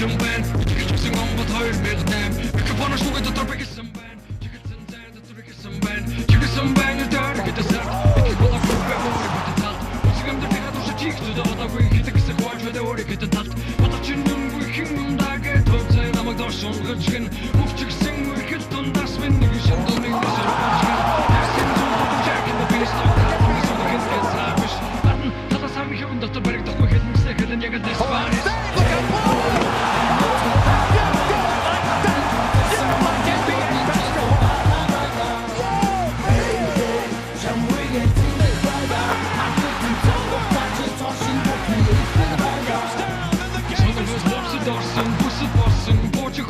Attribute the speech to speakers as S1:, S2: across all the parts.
S1: Хэдэн байна? Чигсэн онгод 2008. Микрофоноос нүгэ дотор бэгсэн байна. Чиглэсэн зай дотор бэгсэн байна. Чиглэсэн байна дээр гэдэг сард. Их болов өөрийг бүтэн талд. Үсэг амьдралын хадууш чих зүдэ одоогүй хэдэг гэсэн хувааж өдөө өөрийг бүтэн талд. Бодож чинь нүмгүй хин юм дагээ төвцөө намайг доош унгаж гин. Мөвчгсөн үрхэл дундаас минь нэг шин дуныг нисэр болчихгэн. Тэрсэн зүйл jack in the beanstalk. Дотор баригдахгүй хэлмэсээ хэлэн яг л Испани.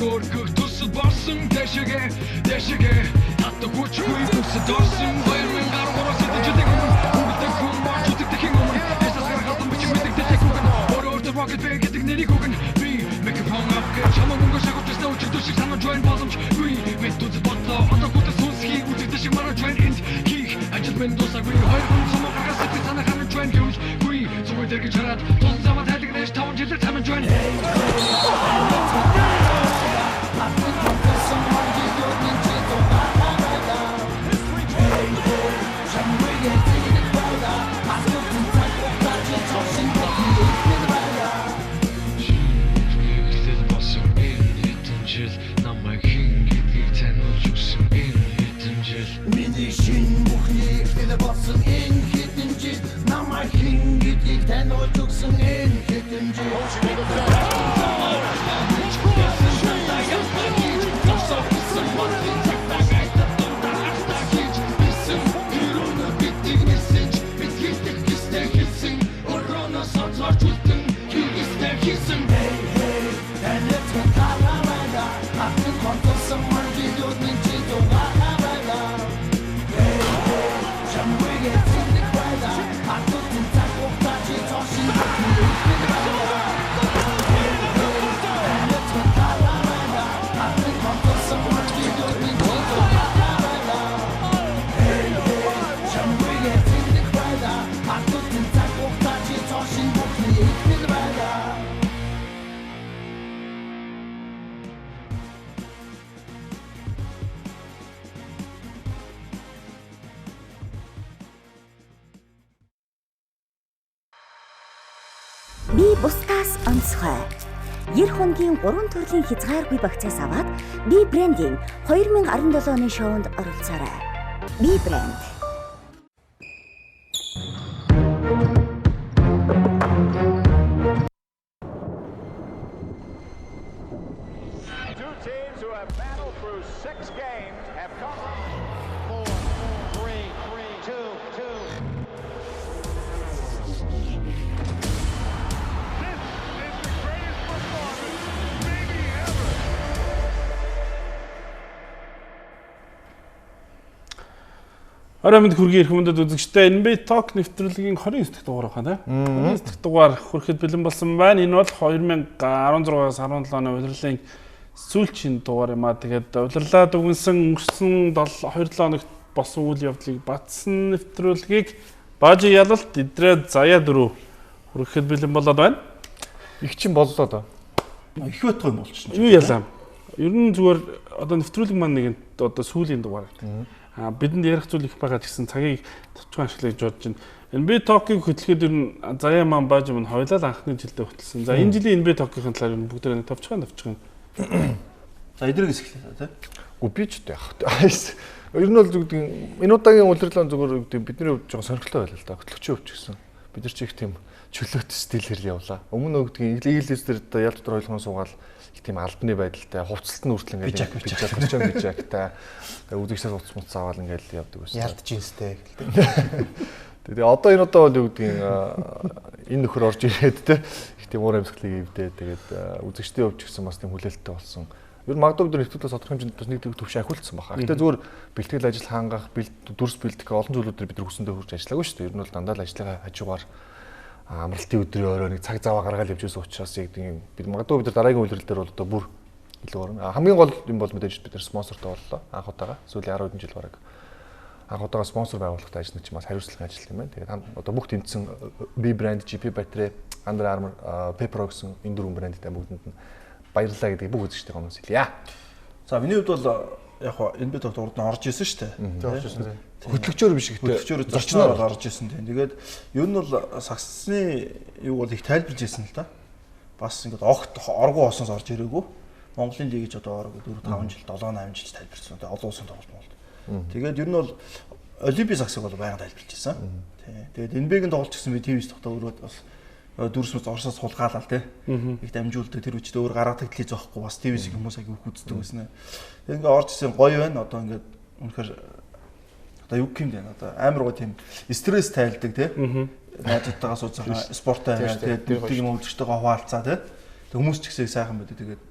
S1: Хөргөх төсөл болсон дэшигэ дэшигэ татдаг хүчгүй бүсэд орсон 2013 сэдэж өмнө өгөлдөг хүн болж үзэгдэхин өмнө ясаас гаргалтан бичиг мэдэгдэх үгэн өөр өөртөө rocket bag гэдэг нэрийг өгнө би микрофон авах гэж чамаг өнгө шагавчсан өчигдөр шиг санаж байна боломж би мэд үзэл бодлоо одоо хүртэл сүнсхий үзэгдэх шиг мараж байна энд хийх ажил минь дуусаагүй хоёр хүн цомоо гаргаас сэтгэл санаа ханаж байна гэвэл би зүгээр дэргэж хараад тус замаа тайлгнаж 5 жилээр тамж байна.
S2: Би бусдаас онцгой. 90 хоногийн 3 төрлийн хязгааргүй багцаас аваад Би брендийн 2017 оны шоунд оролцоорой. Би брэнд.
S3: Two teams who have battled through 6 games have come
S4: 4, 3, 2, 2.
S5: Орой мэнд хүргэе эрхэм хүндэт үзэгчдээ NBA Talk нэвтрүүлгийн 29 дахь дугаар байна тийм. 29 дахь дугаар хүрэхэд бэлэн болсон байна. Энэ бол 2016-аас 17 оны улирлын сүүлчийн дугаар юм аа. Тэгээд улирлаа дүгнсэн өнгөрсөн 2-7 хоногт болсон үйл явдлыг батсан нэвтрүүлгийг Бажи ялалт идрээ заяа дөрөв хүрэхэд бэлэн болоод байна.
S6: Их чин боллоо доо.
S7: Их байтугай юм болчихсон.
S5: Юу ялаа? Ер нь зүгээр одоо нэвтрүүлэг маань нэгэнт одоо сүүлийн дугаар гэдэг. Бидэнд ярих зүйл их байгаа гэсэн цагийг товчхон ашиглая гэж бодож байна. NBA Talk-ыг хөтлөхөд ер нь заяа маань Бааж маань хоёулаа л анхны жилдээ хөтлсөн. За энэ жилийн NBA Talk-ийн талаар ер нь бүгдээрээ нэг товчхон.
S7: За эдрэгээс эхлэе тий.
S6: Үгүй би ч яах вэ? Ер нь бол зүгдэн энэ удаагийн улирлын зүгээр бидний хувьд жоохон сонирхолтой байлаа л да. Хөтлөгчийн хувьд ч гэсэн бид нар ч их тийм чөлөөт стилээр л явлаа. Өмнө нь өгдөг Eagles дээр одоо ял дотор хоёулхан суугаал их тийм албаны байдалтай хувцалт нь хүртэл ингээд пижак пижактай үзэгчдээс утас муц аваад ингээд явдаг байсан.
S8: Ялд жинстэй гэлтэй.
S6: Тэгээ одоо энэ удаа бол юу гэдгийг энэ нөхөр орж ирээд те их тийм уур амьсгалыг эвдээ тэгээд үзэгчдийн хувьд ч гэсэн бас тийм хүлээлттэй болсон. Ер нь магадгүй бид нэвтрүүлгээс тодорхой хэмжээнд бас нэг төвш ахиулсан баха. Гэтэ зүгээр бэлтгэл ажил хангах, дүрс бэлтгэх олон зүйлүүдээр бид нар хүсэндээ хүрч ажиллаагүй шүү дээ. Ер нь бол дандаа л ажлынхаа хажуугаар амралтын өдрийн орой нэг цаг заваа гаргаад явж байсан учраас яг тийм бид магадгүй бид нар дараагийн үйлрэл дээр бол одоо бүр илүү орно. Хамгийн гол юм бол мэдээж бид нар спонсортой боллоо. Анх удаага сүүлийн 10 хэдэн жил бараг анх удаага спонсор байгууллагатай ажиллана чинь бас хариуцлагын ажил юм байна. Тэгээд одоо бүх тэмцэн B брэнд, GP батарей, Under Armour, Pepro гэсэн энэ дөрвөн брэндтэй бүгдэнд нь Баярлалаа гэдгийг бүх үзэгчдийн өмнөөс хэлье.
S7: За миний хувьд бол яг хоо NBA тогт урд нь орж исэн шүү дээ.
S8: Тэг орж ирсэн тийм.
S6: Хөтлөгчөөр биш гэхдээ
S7: Хөтлөгчөөр зочноор бол орж исэн тийм. Тэгээд ер нь бол сагсны юг бол их тайлбарж исэн л да. Бас ингээд огт оргуу осоос орж ирээгүй. Монголын лиг гэж одоо орог 4 5 жил 7 8 жил тайлбарсан. Тэгээд олон улсын тоглолт Монголд. Тэгээд ер нь бол Олимпийн сагсыг бол байнга тайлбарлаж исэн. Тийм. Тэгээд NBA-гийн тоглолт гэсэн би TV-с тогтоо өрөөд бас дүрс мэс орсоос сулгаалал тий. Их дамжуулдаг тэр үчид өөр гаргадаг телевиз байхгүй бас TV-с хүмүүс аяг их үздэг байсан. Тэгээд ингээ орж исэн гоё байна. Одоо ингээд үнэхээр одоо юу гэмдэ байна. Одоо амар гоё тийм стресс тайлдаг тий. Найзуудтайгаа сууцгаа спорттой
S8: Тийм шүү дээ.
S7: тэгээд нэг юм үзэгчтэйгээ хуваалцаа тий. Тэг хүмүүс ч гэсэн сайхан байдаг. Тэгээд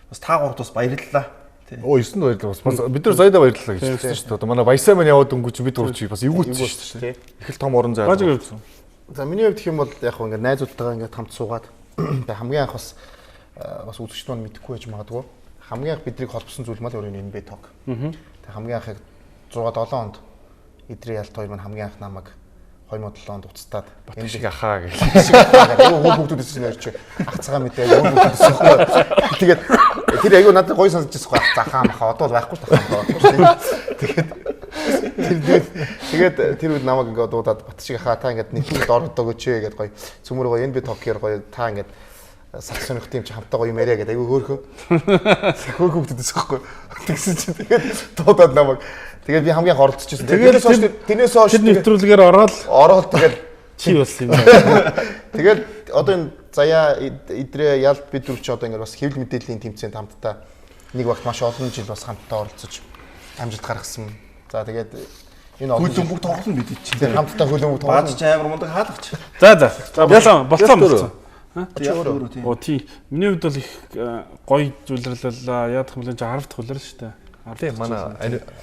S7: бас та гурд бас баярлалаа. Тий.
S6: Оо 9-нд баярлалаа. Бас бид нар заяада баярлалаа гэж хэлсэн шүү дээ. Одоо манай Баясаа маань яваад өнгөж бид гурав чи бас эвгүүцсэн шүү дээ.
S8: Тий.
S6: Их л том орон зай.
S5: Бажиг хувьд.
S8: За миний хувьд гэх юм бол яг хөө ингээд найзуудтайгаа ингээд хамт суугаад тэгээ хамгийн анх бас бас үзэгчд маань мэдэхгүй байж магадгүй. Хамгийн анх бидрийг холбосон зүйл маань өөр энэ NBA Talk. Тэгээ хамгийн анх яг 6 7 онд Идрээ ялт хоёр маань хамгийн анх намайг 2007 онд уцтаад
S6: Батг шиг ахаа гэх.
S8: Айгүй хөр хүүхдүүд ирсэн нэр чи ах цагаан мэдээ айгүй хөр хүүхдүүд ирсэн байхгүй. Тэгээд тэр айгүй надад гоё сонсож байсан байхгүй. Ах захаа махаа одоо бол байхгүй шүү дээ ахаа байхгүй шүү дээ. Тэгээд тэр тэгээд тэр үед намайг ингээд дуудаад бат шиг ахаа та ингээд нэвтрүүлэлд ороод өгөөч ээ гэдээ гоё цөмөр гоё энэ би токер гоё та ингээд сах сонирхт юм чи хамтаа гоё юм яриа гэдэг айгүй хөөхөө. Хөөхөө хүүхдүүд ирсэн байхгүй. Тэгсэн чинь тэгээд дуудаад намайг тэгээд би хамгийн анх оролцож байсан.
S5: Тэгээд
S8: Тэрнээс хойш тэрнээс хойш
S5: Тэр нэвтрүүлгээр ороод
S8: ороод тэгээд
S5: чи болсон юм байна.
S8: Тэгэл одоо энэ заяа идрээ ялт бид дөрв чи одоо ингээд бас хэвлэл мэдээллийн тэмцээнд хамтдаа нэг багт маш олон жил бас хамтдаа оролцож амжилт гаргасан. За тэгээд энэ олон жил
S7: Хөлбөмбөг тоглоно бид чинь.
S8: тэгээд хамтдаа хөлбөмбөг
S7: Бааж
S8: тоглоно.
S7: чи амар мундаг хаалгач.
S5: За за. За болцсон болцсон болцсон.
S7: Яг өөрөө тийм.
S5: Оо тий. Миний хувьд бол их гоё зүйлрэлээ. Яадах юм бол энэ 10 дахь үлрэл шүү дээ. 10
S6: Тийм манай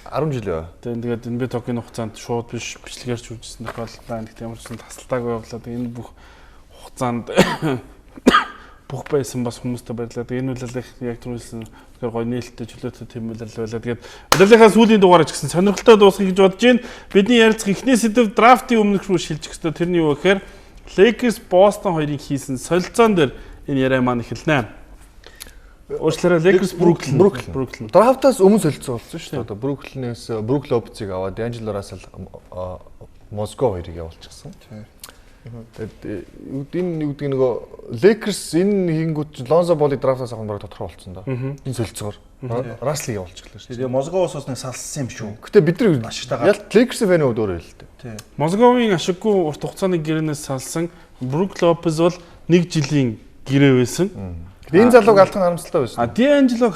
S6: 10 жил юу.
S5: Тэгээд NBA Talk-ийн хугацаанд шууд биш бичлэгээр ч үржсэн тохиолдол байна. Гэхдээ ямар ч сан тасалтаагүй явлаа. Тэгээд энэ бүх хугацаанд бүх байсан бас хүмүүстээ баярлалаа. Тэгээд энэ үлрэл их яг түрүүлсэн тэгэхээр гоё нээлттэй чөлөөтэй тийм үлрэл байлаа. Тэгээд үлрэлийнхаа сүүлийн дугаараа ч гэсэн сонирхолтой дуусгах гэж бодож байна. Бидний ярилцах эхний сэдэв драфтын өмнөх рүү шилжих ёстой. Тэрний юу гэхээр Lakers Boston хоёрын хийсэн солилцоон дээр энэ яриа маань эхэлнэ. Уучлаарай Lakers Brooklyn
S6: Brooklyn.
S5: Brooklyn.
S6: Драфтаас өмнө солилцоо болсон шүү дээ. Одоо Brooklyn-ээс Brook Lopez-ыг аваад D'Angelo Russell Moscow хоёрыг явуулчихсан. Тэгээд юу энэ юу гэдэг нөгөө Lakers энэ хийнгүүт чинь Lonzo Ball-ыг драфтаас авах нь бараг тодорхой болсон доо. Энэ солилцоогоор Russell-ыг явуулчихлаа шүү дээ.
S7: Тэгээ Мозговоос бас нэг салсан юм шүү.
S6: Гэтэ бид нар
S7: Ашигтайгаар.
S6: ялт Lakers-ийн фэн хувьд өөр байл л дээ.
S7: Тийм.
S5: Мозговын ашиггүй урт хугацааны гэрээнээс салсан Брук Лопес бол нэг жилийн гэрээ байсан.
S6: Гэтэ энэ залууг алдах нь харамсалтай байсан.
S5: А Дианжелог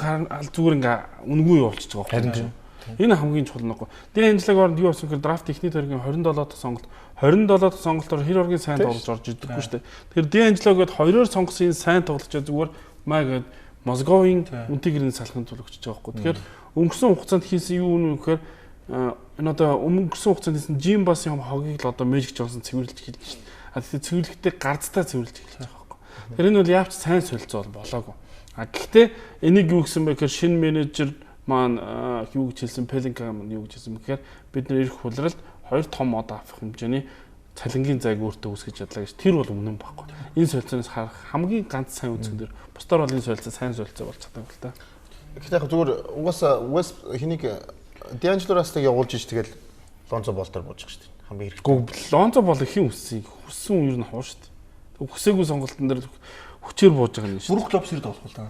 S5: зүгээр ингээ үнгүй явуулчихж байгаа
S6: Харин
S5: байхгүй. Энэ хамгийн чухал нь байхгүй. Дианжелог оронд юу болсон гэхээр драфт эхний тойргийн 27 дахь сонголт 27 дахь сонголтоор хэр оргийн сайн тоглож орж идэггүй шүү дээ. Тэгэхээр Дианжелог гээд хоёроор сонгосон энэ сайн тоглогчоо зүгээр маа гээд Мозговын үнэтэй гэрээний салахын тулд өгчөж байгаа байхгүй. Тэгэхээр өнгөрсөн хугацаанд хийсэн юу нү гэхээр энэ одоо өнгөрсөн хугацаанд хийсэн Jim Bass-ын хогийг л одоо Magic Johnson цэвэрлж эхэлж шүү дээ. А тэгэхээр цэвэрлэхдээ гарцтай цэвэрлж эхэлж байгаа байхгүй. Тэгэхээр энэ бол яавч сайн солилцоо бол болоогүй. А гэхдээ энийг юу гэсэн бэ гэхээр шинэ менежер маань юу гэж хэлсэн Пелинка маань юу гэж хэлсэн бэ гэхээр бид нэр ирэх хулралд хоёр том од авах хэмжээний цалингийн зайг өөртөө үүсгэж чадлаа гэж тэр бол үнэн байхгүй. Энэ солилцооноос харах хамгийн ганц сайн үзгэн дээр бусдаар бол энэ солилцоо сайн солилцоо болж чадаагүй л та.
S8: Гэхдээ яг зүгээр угаасаа West хэнийг D'Angelo Russell-ыг явуулж ич тэгэл Lonzo Ball дээр бууж байгаа шүү дээ. Хамгийн хэрэгтэй.
S5: Гэхдээ Лонзо бол ихэн хүссэн. Хүссэн үе ер нь хуу шүү дээ. Хүсээгүй сонголтон дээр хүчээр бууж байгаа юм шүү.
S7: Брук Лопес ирд болох л та.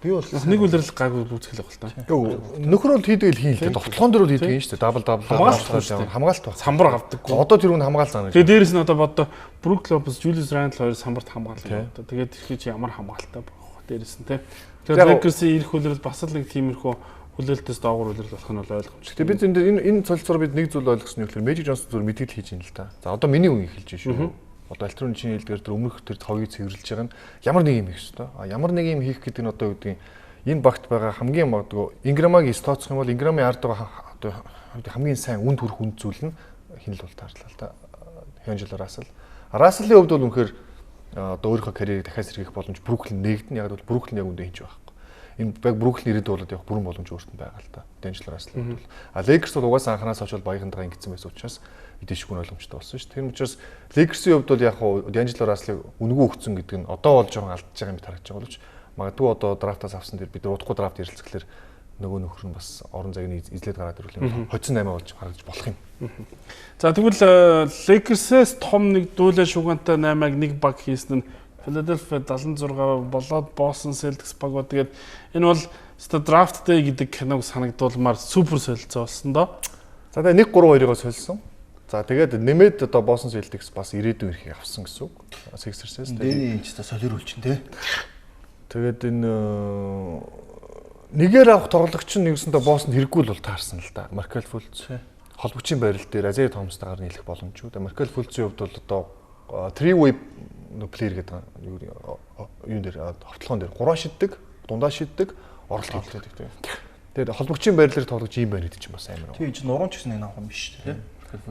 S8: Би бол
S5: Нэг үлрэл гайгүй гүйцэтгэл байх л та.
S6: Үгүй нөхөр бол хийдэг л хийн л дээ. Довтлогон дээр бол хийдэг юм шүү дээ. Дабл дабл
S5: Хамгаалт шүү дээ.
S6: хамгаалт баг.
S5: Самбар авдаггүй.
S6: Одоо тэр үн хамгаалт заана.
S5: Тэгээ дээрэс нь одоо боддоо Брук Лопес, Жулиус Рандл хоёр самбарт хамгаална. Тэгээд тэр чи ямар хамгаалтай байх вэ? Дээрэс нь те. Тэгэхээр Lakers-ийн ирэх үлрэл бас л нэг тиймэрхүү хүлээлтээс доогуур үлрэл болох нь бол ойлгомжтой.
S6: Тэгээ бид энэ дээр энэ солилцоороо бид нэг зүйл ойлгосон нь юу гэхээр Magic Johnson зүгээр мэтгэл хийж юм л та. За одоо миний үн эхэлж байна шүү. Одоо альтрын чиний хэлдгээр тэр өмнөх тэр цовыг цэвэрлж байгаа нь ямар нэг юм хийх ёстой. А ямар нэг юм хийх гэдэг нь одоо юу гэдгийг энэ багт байгаа хамгийн магадгүй Инграмагийн тооцох юм бол Инграмын ард байгаа одоо хамгийн сайн үнд хүрэх үнд зүйл нь хин л бол таарлаа л та. D'Angelo Russell. Russell-ийн хувьд бол үнэхээр одоо өөрийнхөө карьерийг дахиад сэргээх боломж Бруклин нэгдэн. Яг бол Бруклин яг үндэ хийж байхгүй. Энэ яг Бруклин ирээд болоод явах бүрэн боломж өөрт нь байгаа л та. D'Angelo Russell бол. А Lakers бол угаасаа анханаас хойш бол баяхантайгаа ингэсэн байсан учраас мэдээшгүй нь ойлгомжтой болсон шүү. Тэр учраас Lakers-ийн хувьд бол яг хуу D'Angelo Russell-ыг үнэгүй өгцөн гэдэг нь одоо бол жоохон алдчихж байгаа юм харагдаж байгаа боловч Магадгүй одоо драфтаас авсан дээр бид нар удахгүй драфт ярилцглаар нөгөө нөхөр нь бас орон зайг нь эзлээд гараад ирвэл юм. Хоцсон 8 болж харагдаж болох юм.
S5: За тэгвэл Lakers-ээс том нэг дуулаа шугаантай 8-аг нэг баг хийсэн нь Philadelphia 76 болоод Boston Celtics баг ба тэгээд энэ бол өстой Draft Day гэдэг киног санагдуулмаар супер солилцоо болсон доо.
S6: За тэгээ 1-3-2-ыг сольсон. За тэгээд нэмээд одоо Boston Celtics бас ирээдүйн эрхийг авсан гэсэн үг. Sixers-ээс.
S7: Дэний энэ ч та солируулчин те.
S6: Тэгээд энэ нэгээр авах тоглогч нь нэгсэндээ Boston хэрэггүй л бол таарсан л да. Markel Fultz холбогчийн байрал дээр Isaiah Thomas-тайгаар нийлэх боломжгүй. Тэгээд Markel Fultz-ийн хувьд бол одоо three way player гэдэг юун дээр ховтлогон дээр гурван шиддэг, дундаа шиддэг, оролт хийдэг тийм. Тэгээд холбогчийн байрлалаар тоглож ийм байна гэдэг чинь бас амар.
S7: Тийм чинь нурууч гэсэн нэг авах юм биш те.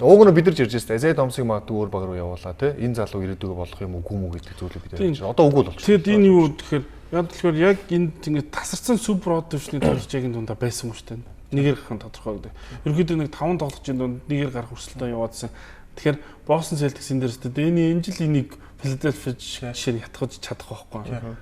S6: Уг нь бид нар ярьж байсан. Isaiah Thomas-ыг магадгүй өөр баг руу явуулаа тий. Энэ залуу ирээдүгөө болох юм үгүй мүү гэдэг зүйлийг бид ярьж байна. Одоо үгүй л болчих.
S5: Тэгэд энэ юу гэхээр яг тэгэхээр яг энд ингэ тасарсан супер од төвшний тоглогч яг энэ дундаа байсан юм шүү дээ. Нэгээр гарах нь тодорхой гэдэг. Ерөнхийдөө нэг 5 тоглогчийн дунд нэгээр гарах өрсөлдөөн яваадсан. Тэгэхээр Boston Celtics энэ дээрс Дэнни Энжел энийг Philadelphia жишээ нь ятгах чадах байхгүй.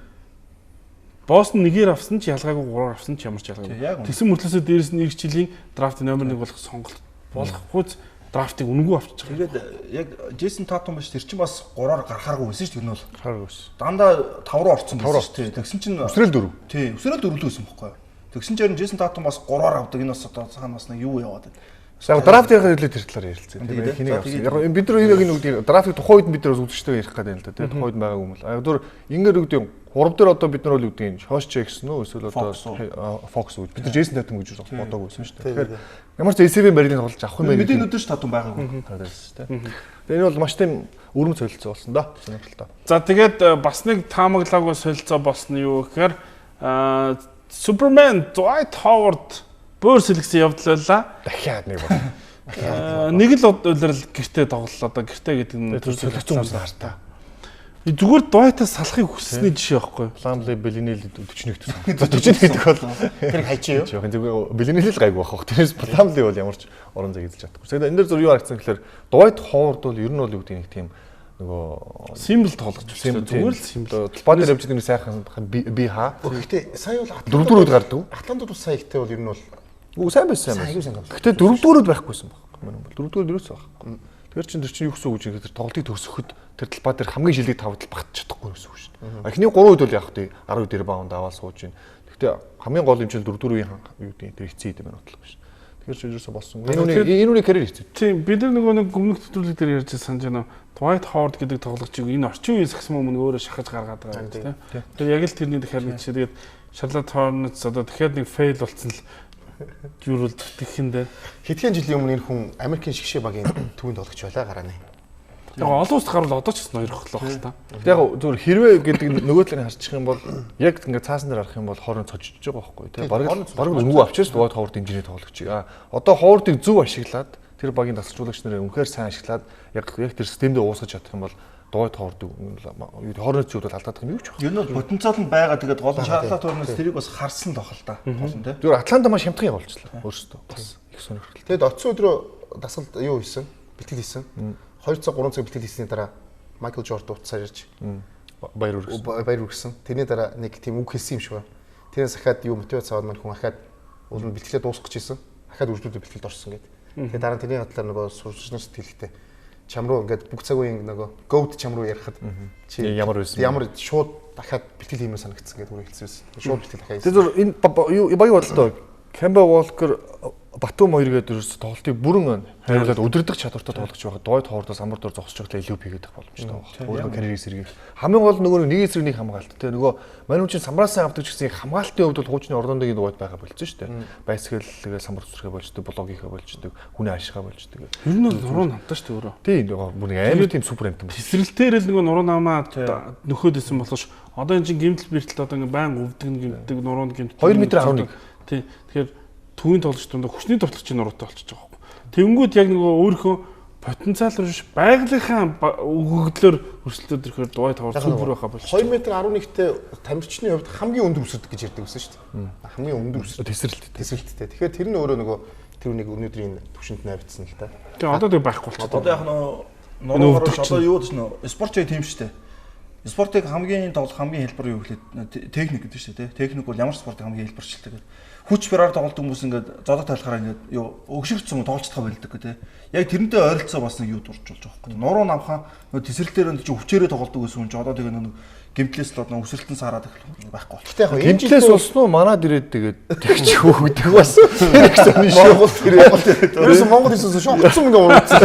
S5: Boston нэгээр авсан ч ялгаагүй, гураар авсан ч ямар ч ялгаагүй. Тэгсэн мөртлөөсөө дээрэс нь эх жилийн драфт номер 1 болох сонголт болохгүй драфтыг үнэгүй авчиж
S7: байгаа. Тэгээд яг Джейсон Татум биш тэр чинь бас 3-аар гарахааргүй байсан шүү дээ. Тэр нь бол
S6: гарахааргүй байсан.
S7: Дандаа 5 руу орцсон байсан шүү дээ. Тэгсэн чинь
S6: өсрөл 4.
S7: Тий, өсрөл 4 л байсан байхгүй юу. Тэгсэн чинь Джейсон Татум бас 3-аар авдаг. Энэ бас одоо цаана бас нэг юу яваад байна.
S6: Яг драфт ярих хэлээ тэр талаар ярилцъя. Тийм ээ хэнийг авсан. Яг бид нар яг энэ үгдийг драфтын тухайн үед бид нар үзэгчтэйгээ ярих гэдэг юм л да. Тийм тухайн үед байгаагүй юм бол. Яг дөр ингээд үгдийн 3 дээр одоо бид нар бол үгдийн Josh Jackson үү эсвэл одоо Fox үү. Бид нар Jason Tatum гэж бодоогүй байсан шүү дээ. Тэгэхээр ямар ч ACB барилын тоглож авах юм байна.
S7: Мэдээ өдөр ч Tatum байгаагүй.
S6: Байсан шүү дээ. Тэгээ энэ бол маш тийм өрөм солилцоо болсон да. Сонирхолтой.
S5: За тэгээд бас нэг таамаглаагүй солилцоо болсон нь юу гэхээр Superman Dwight Howard бөөр сэлгсэн явдал байлаа.
S6: Дахиад нэг бол.
S5: Нэг л улирал гэртээ тоглолоо. Одоо гэртээ гэдэг нь
S6: төр солилцсон хүмүүс хартаа.
S5: Зүгээр Dwight-аас салахыг хүссэний жишээ байхгүй юу?
S6: Ламли Белинел 41 дэх. За 41 дэх бол
S8: тэр хайчи юу?
S6: Жохон зүгээр Белинел л гайгүй байх. Тэрээс Ламли бол ямар ч орон зай эзэлж чадахгүй. Тэгэхээр энэ дэр зүр юу харагдсан гэхээр Dwight Howard бол ер нь бол юу гэдэг нэг тийм нөгөө
S5: симбол тоглож байсан. Зүгээр л симбол.
S6: Талбай дээр явж байгаа нэг сайхан би хаа.
S8: Гэхдээ сая бол
S6: дөрөвдүгээр үед гардаг.
S8: Атлантад бас сая ихтэй бол ер нь бол
S6: Үгүй сайн байсан сайн байсан. Гэтэ дөрөвдүгээрүүд байхгүйсэн баг. Мөн бол дөрөвдүгээр ерөөсөө байхгүй. Тэгэхээр чин тэр чинь юу гэсэн үг вэ гэхээр тоглолтыг төгсөхөд тэр талбай дээр хамгийн шилдэг тав тал багтж чадахгүй гэсэн үг шүү дээ. Эхний 3 үед бол яг тий 10 ребаунд аваад сууж гин. Гэтэ хамгийн гол юм чинь дөрөвдүгээр үеийн юу гэдэг тэр эцсийн хэдэн минут л биш. Тэгэхээр ч ерөөсөө болсон. Энэ үний карьер хэцүү.
S5: Тийм бид нар нөгөө нэг гүмнөх төтрүүлэг дээр ярьж санаж байна. Dwight Howard гэдэг тоглогчийг энэ орчин үеийн сагсан мөн өөрөө шахаж гаргаад байгаа юм тийм. Тэр яг л тэрний дахиад нэг жишээ. Тэгээд Charlotte Hornets одоо дахиад нэг фейл болсон л юурул зүтгэх юм дээ.
S8: Хэдхэн жилийн өмнө энэ хүн Америкийн шгшээ багийн төвийн тоглогч байлаа гарааны.
S5: Яг олон улс гарвал одоо ч гэсэн хоёр хөлөө хэл та.
S6: Яг зүгээр хэрвээ гэдэг нөгөө талыг харчих юм бол яг ингээд цаасан дээр харах юм бол хорон цожиж байгаа байхгүй тий. Бараг өнгөө авчирс Dwight Howard хэмжээний тоглогч. Одоо Howard-ыг зөв ашиглаад тэр багийн дасгалжуулагч нарыг үнэхээр сайн ашиглаад яг тэр системдээ уусгаж чадах юм бол Dwight Howard-ыг хорны зүйл бол алдаад юм юу ч байна.
S7: Ер нь бол потенциал нь байгаа. Тэгээд гол нь Charlotte Hornets тэрийг бас харсан л бах л та. Гол нь тий.
S6: Зүгээр Атланта маш хямдхан явуулчихлаа өөрсдөө бас их сонирхолтой.
S8: Тэгэд очсон өдрөө дасгалд юу хийсэн? Бэлтгэл хийсэн. 2 цаг 3 цаг бэлтгэл хийсний дараа Майкл Жордан утсаар ирж
S6: баяр хүргэсэн.
S8: Баяр хүргэсэн. Тэрний дараа нэг тийм үг хэлсэн юм шиг байна. Тэрээс ахаад юу мотивац аваад мань хүн ахаад уул нь бэлтгэлээ дуусгах гэж ирсэн. Ахаад үргэлжлүүлээ бэлтгэлд орсон гэдэг. Тэгээд дараа нь тэрний талаар нөгөө сурч нар сэтгэлтэй чам руу ингээд бүх цаг үеийн нөгөө goat чам руу ярихад
S6: чи ямар байсан
S8: ямар шууд дахиад бэлтгэл хиймээр санагдсан гэдэг үгээр хэлсэн байсан. Шууд бэлтгэл дахиад
S6: хийсэн. Тэр энэ багийн бодолтой Кемба Волкер Батум хоёр гэдэг ерөөс тоглолтыг бүрэн хариулаад өдөрдөх чадвартай тоглогч байхад Dwight Howard-аас амар дор зогсож байхдаа илүү хийгээд байх боломжтой байна. Өөрийнхөө карьерийг сэргээх. Хамгийн гол нөгөө нэг эсрэг нэг хамгаалт те нөгөө мань хүн чинь самбараас авдаг ч гэсэн хамгаалтын хувьд бол хуучны Орландогийн Dwight байгаа болцсон шүү дээ. Байсгал тэгээ самбар зүсрэхэ болчдөг, блогийнхээ болчдөг, хүний ашигаа болчдөг.
S5: Ер нь бол нуруу намтаа шүү дээ өөрөө.
S6: Тийм нөгөө бүр нэг амар тийм супер амтан.
S5: Тесрэлтээр л нөгөө нуруу намаа нөхөд исэн болохош одоо энэ чинь гимтэл бэртэл одоо ингээ байн өвдөг гимтдэг, нуруунд гимтдэг.
S6: 2 м 11.
S5: Тийм. Тэгэхээр төвийн тоглогч дундаа хүчний тоглогчийн нуруутай болчихж байгаа байхгүй. Тэнгүүд яг нөгөө өөрийнхөө потенциал руу биш байгалийнхаа өгөгдлөөр өрсөлдөд ирэхээр Dwight Howard супер байхаа болчих.
S8: 2 м 11-тэй тамирчны хувьд хамгийн өндөр өсөрдөг гэж ярьдаг байсан шүү дээ. Хамгийн өндөр өсөрдөг.
S6: Тесрэлттэй.
S8: Тесрэлттэй. Тэгэхээр тэр нь өөрөө нөгөө тэр үнийг өнөөдрийн түвшинд навьдсан л та.
S5: Тэгээ одоо тэг байхгүй болчих.
S7: Одоо яг нөгөө нуруу одоо юу гэж нөө спорт чиг тийм шүү дээ. Спортыг хамгийн тоглох хамгийн хэлбэр юу гэхлээр техник гэдэг шүү дээ. Техник бол ямар спортыг хамгийн хэлбэрчилдэг гэдэг. Хүч бараар тоглолт хүмүүс ингээд зодог талахаараа ингээд юу өгшөрцөн тоглож чадхаа болдог гэдэг. Яг тэрнтэй ойролцоо бас нэг юу дурж болж байгаа байхгүй. Нуруу намхан нөө тесрэлтээр нь чи хүчээрээ тоглолдог гэсэн хүн чи одоо тэгээ нэг гимтлээс л одоо өсрэлтэн сараад эхлэх байхгүй.
S8: Гэтэ яг
S6: Гимтлээс болсон уу манад ирээд тэгээд тэгч хөөгдөг бас. Тэр их сонин шүү.
S8: Монгол тэр Ерөөсөн Монгол ирсэн шүү. Огцом ингээ урууцсан.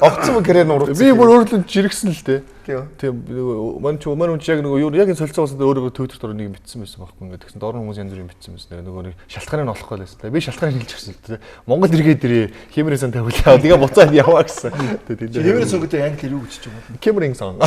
S8: Огцом карьер нь урууцсан.
S6: Би бүр өөрлөнд жиргсэн л дээ.
S8: Тийм.
S6: Тийм нөгөө мань ч мань хүн чи яг нөгөө юу яг энэ солилцоо болсон дээр өөрөөгөө Twitter дээр нэг юм бичсэн байсан байхгүй ингээд тэгсэн доор нь хүмүүс янз бүрийн бичсэн байсан. Тэгээ нөгөө нэг шалтгааныг нь олохгүй байсан. Тэгээ би шалтгааныг хэлж өгсөн л дээ. Монгол эргээд ирээ. Хэмэрийн сан тавиулаа. Тэгээ буцаад яваа гэсэн. Тэгээ тийм.
S7: Хэмэрийн сан гэдэг англиэр юу гэж чиж юм бол?
S6: Хэмэрийн сан.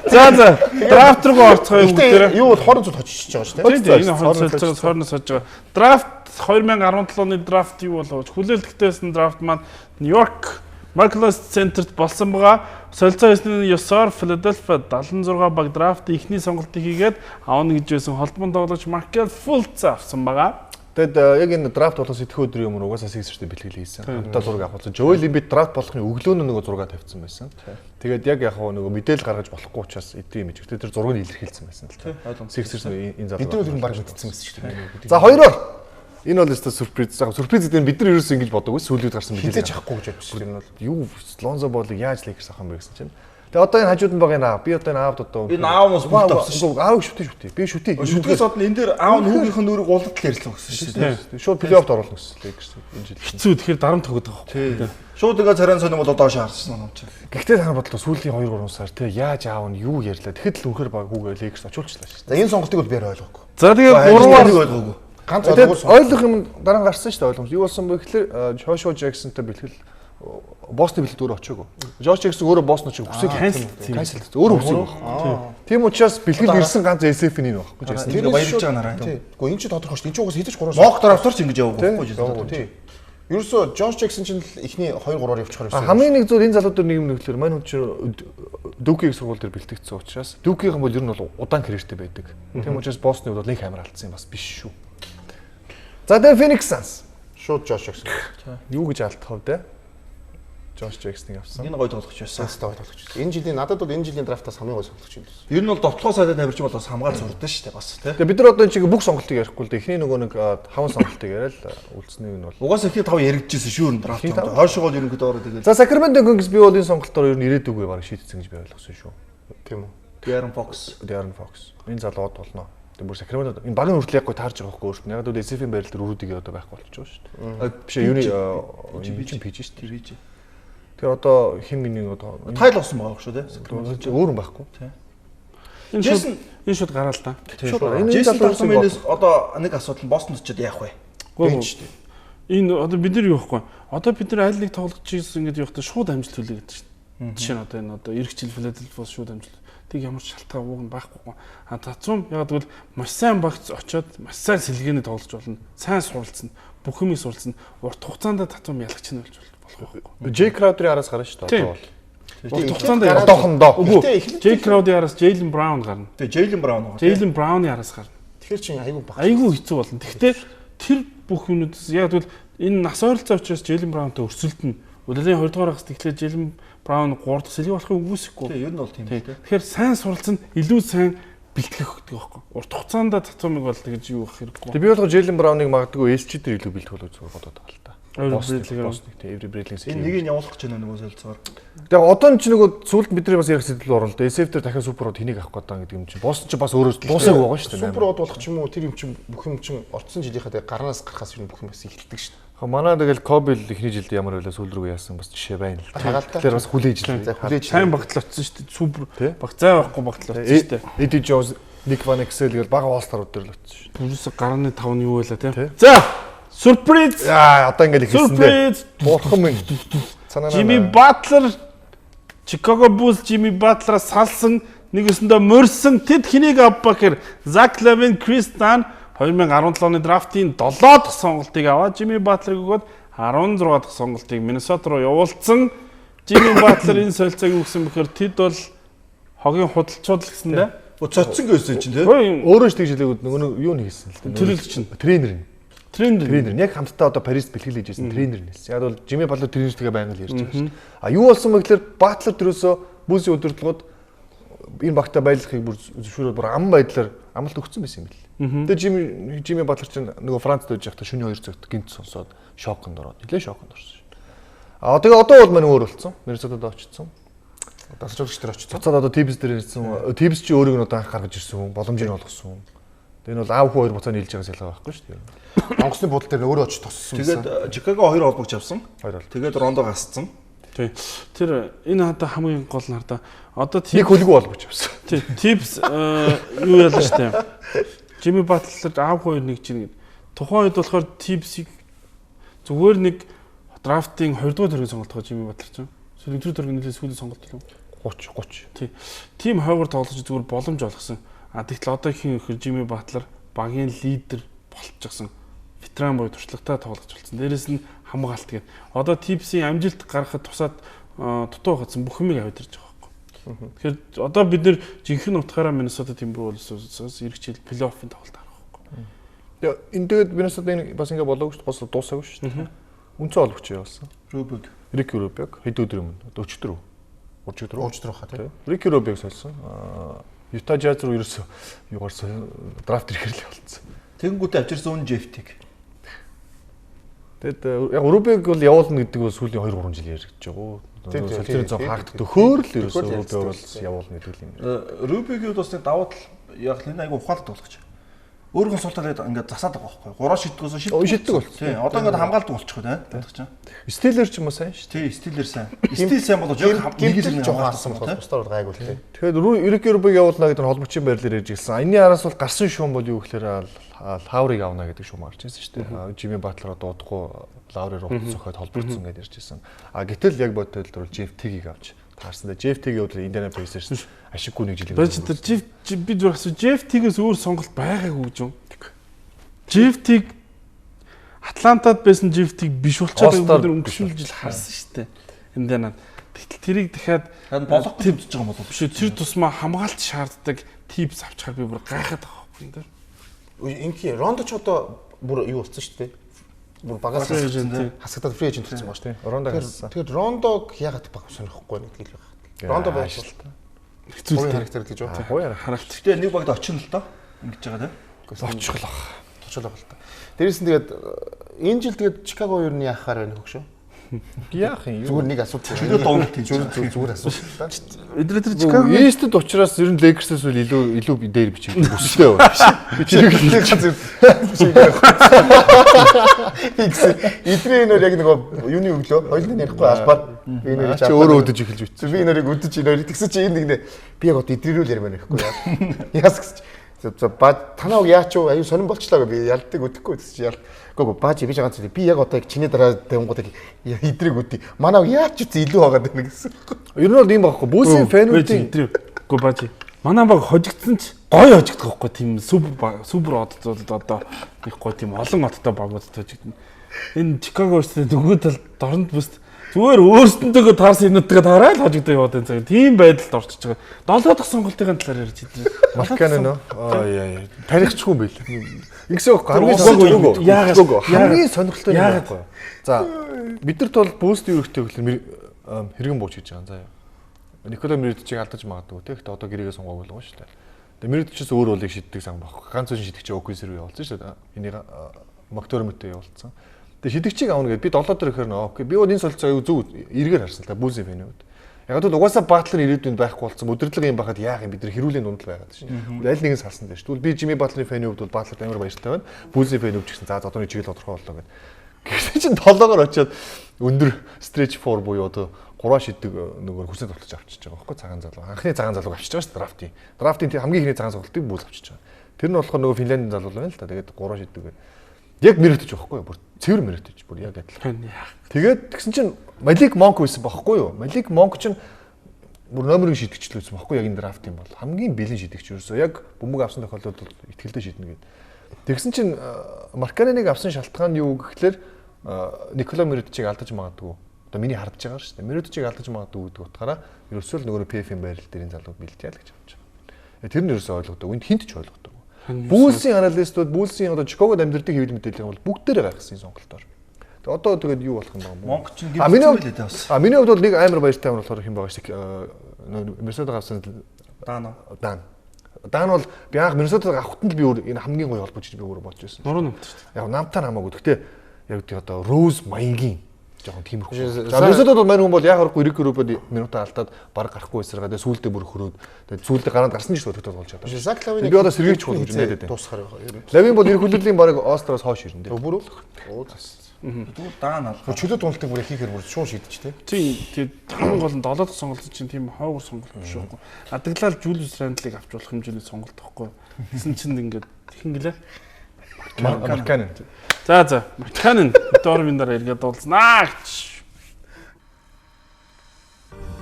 S5: За за драфт руу орцгоё
S8: Гэтэ
S5: бүгдээрээ.
S8: юу бол 20 зүйл хочиж байгаа шүү дээ.
S5: Тийм энэ хоёр солилцоогоос 20-оос сож байгаа. Драфт 2017 оны драфт юу болов? Хүлээлттэйсэн драфт маань Нью-Йорк Barclays Center-т болсон байгаа. Солилцоо хийсний ёсоор Philadelphia 76 баг драфт эхний сонголтыг хийгээд авна гэж байсан холбоон тоглогч Markel Fultz авсан байгаа.
S6: Тэгэд яг энэ драфт болохоос идэхүү өдрийн өмнө угаасаа Sixers-тэй бэлтгэл хийсэн. Хамтдаа зураг авах болсон. Joel Embiid драфт болохын өглөө нь нөгөө зураг тавьсан байсан. Тэгээд яг яг нөгөө мэдээлэл гаргаж болохгүй учраас идэв юм иж. Тэр зургийг илэрхийлсэн байсан л та. Sixers энэ залуу.
S8: Бид нар ер нь баг мэдсэн байсан шүү дээ.
S6: За хоёроор энэ бол өстой сюрприз. За сюрприз гэдэг нь бид нар ерөөсөө ингэж бодоагүй сүүлүүд гарсан
S8: Хизээж
S6: мэдээлэл.
S8: авахгүй гэж бодсон шүү дээ. Энэ бол
S6: Юу Лонзо Болыг яаж Lakers авах юм бэ гэсэн чинь. Тэгээ одоо энэ хажууд нь байгаа энэ аав. Би одоо энэ аавд одоо
S7: Энэ аав бас бүгд авсан
S6: шүү. Аавыг шүтээ шүтээ. Би шүтээ.
S7: Шүтгэс одно энэ дээр аав нь хүүгийнх нь нүрийг гулдтал ярьсан гэсэн шүү дээ.
S6: Шууд плей-оффд оруулна гэсэн Lakers энэ жил.
S5: Хэцүү тэгэхээр дарамт өгöd байгаа байхгүй.
S7: Шууд ингээ царайн сонин бол доош харсан юм чи.
S6: Гэхдээ та нар бодлоо сүүлийн 2 3 сар те яаж аав нь юу ярьлаа. Тэгэхэд л үнэхээр баг хүүгээ Lakers очуулчлаа шүү
S8: За энэ сонголтыг бол би арай ойлгоогүй.
S5: За тэгээ гурваар
S7: нэг ойлгоогүй.
S8: Ганц
S6: дээ.
S8: ойлгоогүй
S6: Тэгээд ойлгох юм дараа нь гарсан шүү дээ ойлгомж. Юу болсон бэ гэхэлэр Joshua Jackson-тай бэлтгэл Бостон бэлтгэл өөрөө очоогүй. Josh Jackson өөрөө Бостон очиж хүсэг
S5: Cancel.
S6: Cancel өөрөө хүсэг байхгүй. Тийм учраас бэлтгэл ирсэн ганц SF-ийн энэ байхгүй Jackson.
S7: Тэр баярлж байгаа нараа.
S8: Тий. Гэхдээ энэ ч тодорхой шүү дээ. Энэ ч угаас хэзээ ч 3
S7: Мок драфтор ч ингэж яваагүй байхгүй
S8: Яваагүй тий. Ерөөсөө Josh Jackson чинь л эхний 2 3-аар явчихаар байсан.
S6: Хамгийн нэг зүйл энэ залуу дээр нэг юм нэглэр мань хүн чинь Дүкийг сургууль дээр бэлтгэгдсэн учраас Дүкийнхэн бол ер нь бол удаан карьертэй байдаг. Тийм учраас Бостны хувьд бол нэг амар алдсан юм бас биш шүү. За тэгээ Phoenix Suns
S8: Шууд Josh Jackson.
S6: юу гэж алдах вэ те? Josh Jackson-ыг авсан.
S7: Энэ гоё тоглогч байсан.
S8: Санстай гоё тоглогч. Энэ жилийн надад бол энэ жилийн драфтаас хамгийн гоё тоглогч юм байна.
S7: Ер нь бол довтлогоо сайдад авирч бол бас хамгаал сурдаг шүү дээ бас тий.
S6: Тэгээ бид нар одоо энэ чиг бүх сонголтыг ярихгүй л дээ. Эхний нөгөө нэг таван сонголтыг яриад үлдсэнийг нь бол.
S7: Угаасаа эхний тав яригдчихсэн шүү ер нь драфт. Хойшоогоо ерөнхийдөө ороод тэгэл
S6: За Sacramento Kings би бол энэ сонголтоор ер нь ирээдүгөө бараг шийдсэн гэж би ойлгосон шүү.
S8: Тийм үү.
S7: De'Aaron Fox.
S6: De'Aaron Fox. Энэ залуу од болно. Тэгээ бүр Sacramento энэ багийн хүртэл яг гой таарж байгаа байхгүй өөрт нь. Яг л SF-ийн байрал дээр өрүүдийг одоо байхгүй болчихж байгаа шүү дээ. Биш ээ юуны энэ чинь PG шүү дээ.
S7: PG.
S6: Тэгэхээр одоо хин миний одоо
S7: Тайл болсон байгаа шүү дээ.
S6: өөр юм байхгүй.
S5: энэ шууд энэ шууд гараа л та.
S6: Шууд энэ
S7: Джейсон
S6: залуу
S7: Татумээс одоо нэг асуудал нь Бостонд очиод яах вэ?
S5: Үгүй шүү дээ. Энэ одоо бид нар юу байхгүй. Одоо бид нар аль нэг тоглогчийг ингэж явахдаа шууд амжилт хүлээгээд гэдэг шүү дээ. Жишээ нь одоо энэ одоо эх жил Филадельфиас шууд амжилт. Тэг ямар ч шалтгаан ууг нь байхгүй. А Татум яг гэвэл маш сайн багц очиод маш сайн сэлгээний тоглож болно. Сайн суралцсан, бүх юмыг суралцсан. Урт хугацаанд Татум ялагч нь болж болох байхгүй.
S6: Джей Краудерийн араас гарна шүү дээ. Одоо бол.
S5: Урт хугацаанд ялах.
S6: Одоохондоо.
S5: Үгүй. Джей Краудерийн араас Джейлен Браун гарна.
S7: Тэгээ Джейлен Браун байгаа.
S5: Джейлен Брауны араас гарна.
S8: Тэгэхээр чинь айгүй баг.
S5: Айгүй хэцүү болно. Гэхдээ тэр бүх юмнуудаас яг тэгвэл энэ нас ойролцоо учраас Джейлен Браунтай өрсөлдөнө. Улирлын 2 дугаар хагас тэгэхээр Джейлен Браун 3 дахь сэлэг болохыг үгүйсэхгүй.
S7: Тэгээ ер нь бол тийм л дээ.
S5: Тэгэхээр сайн суралцсан илүү сайн бэлтгэх гэдэг байхгүй. Урт хугацаанд Татумыг бол тэгж юу ах хэрэггүй.
S6: Тэгээ би болохоор Джейлен Брауныг магадгүй LG дээр илүү бэлтгэх болов зүгээр бодоод байгаа л та.
S5: Avery
S6: Бостон
S5: Bradley-гээр.
S6: Бостон тий Avery Bradley-ийн
S7: Энэ нэгийг нь явуулах гэж байна нөгөө солилцоогоор.
S6: Тэгээ одоо нь ч нөгөө сүүлд бидний бас ярих сэдэл орно л да. SF дээр дахиад супер од хэнийг авах гэдэг гэдэг юм чинь. Бостон ч бас өөрөө дуусаагүй байгаа шүү дээ.
S8: Супер од болох ч юм уу тэр юм чинь бүх юм чинь орцсон жилийнхаа тэгээ гарнаас гарахаас ер нь бүх юм бас эхэлдэг шүү дээ.
S6: Ха манай тэгэл Коби л эхний жилд ямар байлаа сүүл рүү яасан бас жишээ байна л.
S8: Хагаалтай.
S6: Тэгэхээр бас хүлээж л.
S8: За хүлээж.
S5: Сайн багтал очсон шүү дээ. Супер
S6: Тий.
S5: баг зай байхгүй багтал очсон шүү дээ.
S6: Эди Джонс, Ник Ван Эксел гэл бага All-Star-ууд дээр л очсон шүү дээ.
S5: Бүрээс гарны 5 нь юу байлаа
S6: Тий.
S5: тий. За сюрприз.
S6: Яа, одоо ингээд эхэлсэн дээ.
S5: Сюрприз.
S6: Бурхан минь. Цанаа.
S5: Жими Батлер Чикаго Булls Жими Батлераа салсан нэг өсөндөө морьсон тэд хэнийг авба гэхээр Зак Лавин, Крис Дан 2017 оны драфтын 7 дахь сонголтыг аваад Жими Батлерыг өгөөд 16 дахь сонголтыг Миннесота руу явуулсан. Жими Батлер энэ солилцоог өгсөн бэхээр тэд бол хогийн худалчууд л гэсэн дээ.
S7: Цоцсон гэсэн чинь тий.
S5: Ой,
S6: Өөрөө ч тэгж хэлээгүүд нөгөө нэг юу нэг хэлсэн л дээ.
S5: Тэр л чинь.
S6: Тренер нь.
S5: Тренер.
S6: Тренер. Яг хамтдаа одоо Парист бэлтгэл хийж байсан тренер нь хэлсэн. Яг бол Жими Батлер тренертэйгээ байнга л ярьж байгаа шүү дээ. А юу болсон бэ гэхээр Батлер төрөөсөө Булсын удирдлагууд энэ багтаа байлгахыг бүр зөвшөөрөөд бүр ам байдлаар амлалт өгсөн байсан юм бэл. Тэгээ Жими Батлер чинь нөгөө Францд байж байхдаа шөнийн 2 цагт гинт сонсоод шоконд ороод нэлээ шоконд орсон шүү. А тэгээ одоо бол мань өөр болсон. Миннесотад очсон.
S8: Дасгалжуулагч дээр очсон.
S6: Буцаад одоо Тибс дээр ирсэн. Тибс чи өөрийг нь одоо анх гаргаж ирсэн хүн, боломжийг нь олгосон хүн. Тэгээ энэ бол аав хүү хоёр буцаа нийлж байгаа ялгаа байхгүй шүү дээ.
S8: Онгоцны буудлын дээр өөрөө очиж тоссон байсан.
S7: Тэгээд Чикаго 2 холбогч авсан.
S6: Хоёр холбогч.
S7: Тэгээд Рондо гасцсан.
S5: Тий. Тэр энэ хадаа хамгийн гол нь хардаа одоо
S6: Нэг хөлгөө холбогч авсан.
S5: Тий. Типс юу ялаа штэ. Жими Батлер аав хоёр нэг чинь гэд. Тухайн үед болохоор Типсийг зүгээр нэг драфтын 20 дугаар төргийн сонголт байгаа Жими Батлер чинь. Эсвэл 1 дугаар төргийн нэлээд сүүлийн сонголт лөө.
S6: 30 30.
S5: Тий. Тим хойгоор тоглож зүгээр боломж олгосон. А тэгтэл одоо хин ихээр Жими Батлер багийн лидер болчихсон. Ветеран буюу туршлагатай тоглогч болсон. Дээрэс нь хамгаалт гээд. Одоо Типсийн амжилт гаргахад тусаад дутуу байхадсан бүх юмыг авчирч байгаа байхгүй. Тэгэхээр одоо бид нэр жинхэнэ утгаараа Миннесота Timberwolves-аас ирэх жил плей-оффын тоглолт харах байхгүй.
S6: Тэгээ энэ тэгээд Миннесота энэ бас ингэ болоогүй шүү дээ. Бас дуусаагүй шүү дээ. Үнцэн холбогч явуулсан.
S7: Рубик.
S6: Рики Рубиог хэд өдөр өмнө? 44. 34.
S8: 34 хаа тий.
S6: Рики Рубиог сольсон. Юта Jazz руу ерөөсөө юугаар драфт ирэхэр л явуулсан.
S7: Тэнгүүтээ авчирсан үн Джефтиг.
S6: Тэгэд яг Рубиог бол явуулна гэдэг бол сүүлийн 2 3 жил яригдж байгаа. Солилцооны зам хаагдах төхөөр л ерөөсөө Рубиог бол явуулна гэдэг юм.
S7: Рубигийн хувьд бас нэг давуу тал яг л энэ айгу ухаалаг тоглогч. Өөрийнхөө сул талыг ингээд засаад байгаа байхгүй. Гураа шиддгөөсөө шиддэг.
S6: Шиддэг болчихсон.
S7: Тий. Одоо ингээд хамгаалдаг болчих үү те. Бодох чинь.
S6: Стилер ч юм уу сайн шүү.
S7: Тий, стилер сайн. Стил сайн болож яг
S8: нэг л жоохон асан болохоор бусдаар бол гайгүй л тий.
S6: Тэгэхээр Рики Рубиг явуулна гэдэг нь холбогчийн байрлалаар ярьж ирсэн. Энэний араас бол гарсан шуум бол юу гэхээр Лаурыг авна гэдэг шуум гарч ирсэн шүү дээ. Жими Батлер одоо удахгүй Лаурыг утас зохиод холбогдсон гэдээ ярьж ирсэн. А гэтэл яг бодтол бол Джеф Тигийг авч таарсан. Джеф Тигийн хувьд Индиана Pacers ашиггүй нэг жил.
S5: Байж тэр Джеф би зүгээр асуу Джеф Тигээс өөр сонголт байгаагүй гэж юм. Джеф Тиг Атлантад байсан Джеф Тиг биш болчиход бид нар өнгөрсөн жил харсан шүү дээ. Индианад. Тэгтэл тэрийг дахиад
S7: болох гэж үзэж байгаа юм болов
S5: биш үү? Тэр тусмаа хамгаалт шаарддаг типс авчихаар би бүр гайхаад байгаа байхгүй юм дээр.
S8: Инки Рондо ч одоо бүр юу болсон шүү дээ. Бүр багаас хасагдаад free agent болсон байгаа шүү дээ.
S6: Рондо хассан.
S8: Тэгэхээр Рондог яагаад баг сонирхгүй нэг л байна. Рондо байх л та.
S5: Хэцүү
S8: л характер гэж үү?
S6: Гоё
S5: характер.
S7: Гэтэ нэг багт очино л доо. Ингэж байгаа тийм.
S6: Очихлоо.
S8: Очихлоо л та. Дээрээс нь тэгээд энэ жил тэгээд Чикаго ер нь яахаар байна хөгшөө?
S6: Яах юм?
S8: Зүгээр нэг асуулт.
S7: Чөлөө дунд тийм.
S8: Зүгээр асуулт та.
S5: Эдгээр тэр Чикаго
S6: East-д учраас ер нь Lakers-ээс үл илүү дээр бичих бүстэй байна. Би чирэг
S8: нэг газар Эдний энээр яг нөгөө юуны өглөө хоёулын ярихгүй албаар би энээр
S6: чи өөрөө өдөж эхэлж бичсэн.
S8: Би энээрийг өдөж энээр тэгсэн чи энэ нэг нэ би яг одоо эдрэрүүл ярмаар байхгүй яа. Яас гэсэн чи за ба танаа үг яач юу аюу сонирн болчлаа гэ би ялдаг өдөхгүй гэсэн чи ял. Үгүй бааж би жагаан зү би яг одоо яг чиний дараа тавингууд яг эдрийг өдий. Манай үг яач үгүй илүү байгаад байна гэсэн.
S6: Ер нь бол ийм байхгүй. Бүүсийн фэнүүдийн
S5: үгүй бааж. Манай баг хожигдсан ч гоё хожигдох байхгүй тийм супер одод одоо нэг гоё тийм олон одтой багуудад хожигдно. Энэ Чикаго өөрсдөө нөгөө талд дорнод бүст зүгээр өөрсдөндөө таарсан юмнуудаа тараад хожигдоо яваад байна цаг. Тийм байдалд орчиж байгаа. Долоо дахь сонголтын талаар ярьж идэв.
S6: Маркан нөө. Аа яа яа. Тарихчгүй юм байл. Ингэсэн байхгүй. Хамгийн сонирхолтой хамгийн сонирхолтой юм байхгүй. За бид нарт бол бүүст юу хэрэгтэй гэхэлэр хэргэн бууч гэж байгаа. За яа. Никола Мирдичийг алдаж магадгүй те. Гэхдээ одоо гэрээгээ сонгоогүй л байгаа шүү дээ. Тэгээ Мирдичээс өөр болыг шиддэг сан баг. Ганц үн шидэгч Окис рүү явуулсан шүү дээ. Энийг Макдормиттэй явуулсан. Тэгээ шидэгчийг авна гэдээ би долоо дээр ихээр нөө окей. Би бол энэ солилцоо аюу зөв эргээр харсан л та Бүүсийн фэнүүд. Яг л угаасаа Батлер ирээдүйд байхгүй болсон. Өдөрлөг юм байхад яах юм бид нар хэрүүлийн дунд л байгаад шин. Аль нэгэн салсан дээр шүү. Тэгвэл би Жими Батлерын фэний хувьд бол Батлерт амар баяртай байна. Бүүсийн фэн хувьд ч гэсэн за одоо нэг чиглэл тодорхой боллоо гэд. Гэхдээ чин долоогоор очиод өндөр stretch 4 буюу одоо 3 шиддэг нөгөө хүсээ тоглож авчиж байгаа байхгүй цагаан залуу. Анхны цагаан залууг авчиж байгаа шүү дээ драфтын. Драфтын хамгийн ихний цагаан сонголтыг Бүүл авчиж байгаа. Тэр нь болохоор нөгөө Финландын залуу байна л та. Тэгээд 3 шиддэг. Яг мэрэгдэж байхгүй юу? Бүр цэвэр мэрэгдэж бүр яг адилхан. Тэгээд тэгсэн чинь Малик Монк байсан байхгүй юу? Малик Монк чинь бүр номерыг шидэгч л байсан байхгүй яг энэ драфт юм бол хамгийн бэлэн шидэгч ерөөсөө яг бөмбөг авсан тохиолдолд бол итгэлтэй шиднэ гэд. Тэгсэн чинь Марканеныг авсан шалтгаан нь юу гэхлээр Никола Мирдичийг алдаж магадгүй. Одоо миний хардж байгаа шүү дээ. Мирдичийг алдаж магадгүй гэдэг утгаараа ерөөсөө л нөгөө PF-ийн байрал дээр энэ залууг бэлтээ л гэж авч байгаа. Тэр нь ерөөсөө ойлгодог. Энд хинт ч ойлгодог. Bulls-ийн аналистууд, Bulls-ийн одоо Чикагод амьдардаг хэвлэл мэдээлэл бол бүгдээрээ гайхсан сонголтоор. Тэгээ одоо тэгээд юу болох юм бэ?
S7: Монк ч
S6: А миний
S7: гимцсэн байлээ дээ бас.
S6: А миний хувьд бол нэг амар баяртай юм болохоор хэн байгаа шүү дээ. Миннесота авсан
S7: Даана.
S6: Дан. Дан бол би анх Миннесотаг авахт нь л би өөр энэ хамгийн гоё холбооч гэж би өөрөө бодож байсан.
S5: Нуруу намт шүү дээ.
S6: Яг намтаа хамаагүй. Гэхдээ яг тий одоо Роуз маягийн жоохон тиймэрхүү.
S8: Биш,
S6: За Миннесотад бол мань хүн бол яг харахгүй Рик Рубиод минутаа алдаад баг гарахгүй эсэргээ тэгээ сүүлдээ бүр хөрөөд тэгээ сүүлдээ гараад гарсан ч төлөвтэй болж чадаа.
S8: Зак Лавин
S6: Би одоо сэргийч чухал гэж найдаад байна.
S8: Дуусахаар байгаа.
S6: Лавин бол эр хүлээлийн баг Остроос хойш ирнэ дээ.
S8: Бүр үү? Оо зас.
S7: Тэгвэл Даана алгаа.
S8: Чөлөө туналтыг бүр хийхээр бүр шуун шийдэж тий.
S5: Тийм тэгээд хамгийн гол нь 7 дахь сонголт чинь тийм хойгуур сонголт биш байхгүй. Адаглал Жулиус Рандлыг авч болох хэмжээний сонголт байхгүй. Тэсэн чинь ингээд хин гэлээ.
S6: Марканен.
S5: За за Марканен Дорвин дараа эргээд уулзнаа гэж.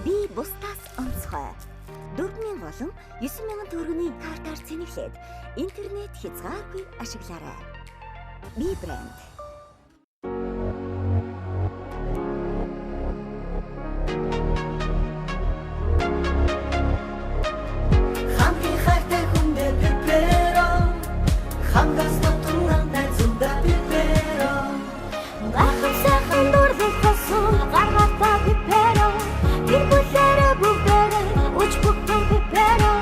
S2: Би бусдаас онцгой. 4000 болон 9000 төгрөгийн картаар цэнэглээд интернет хязгааргүй ашиглаарай. Би брэнд.
S9: Хамгийн хайртай хүндээ пеперо Хангас дотор найзуудаа пеперо
S2: Бахан сайхан дурлал тосон гаргалтаа пиперо. Тэр бүлээрээ бүгдээрээ үж бүгдэн пиперо.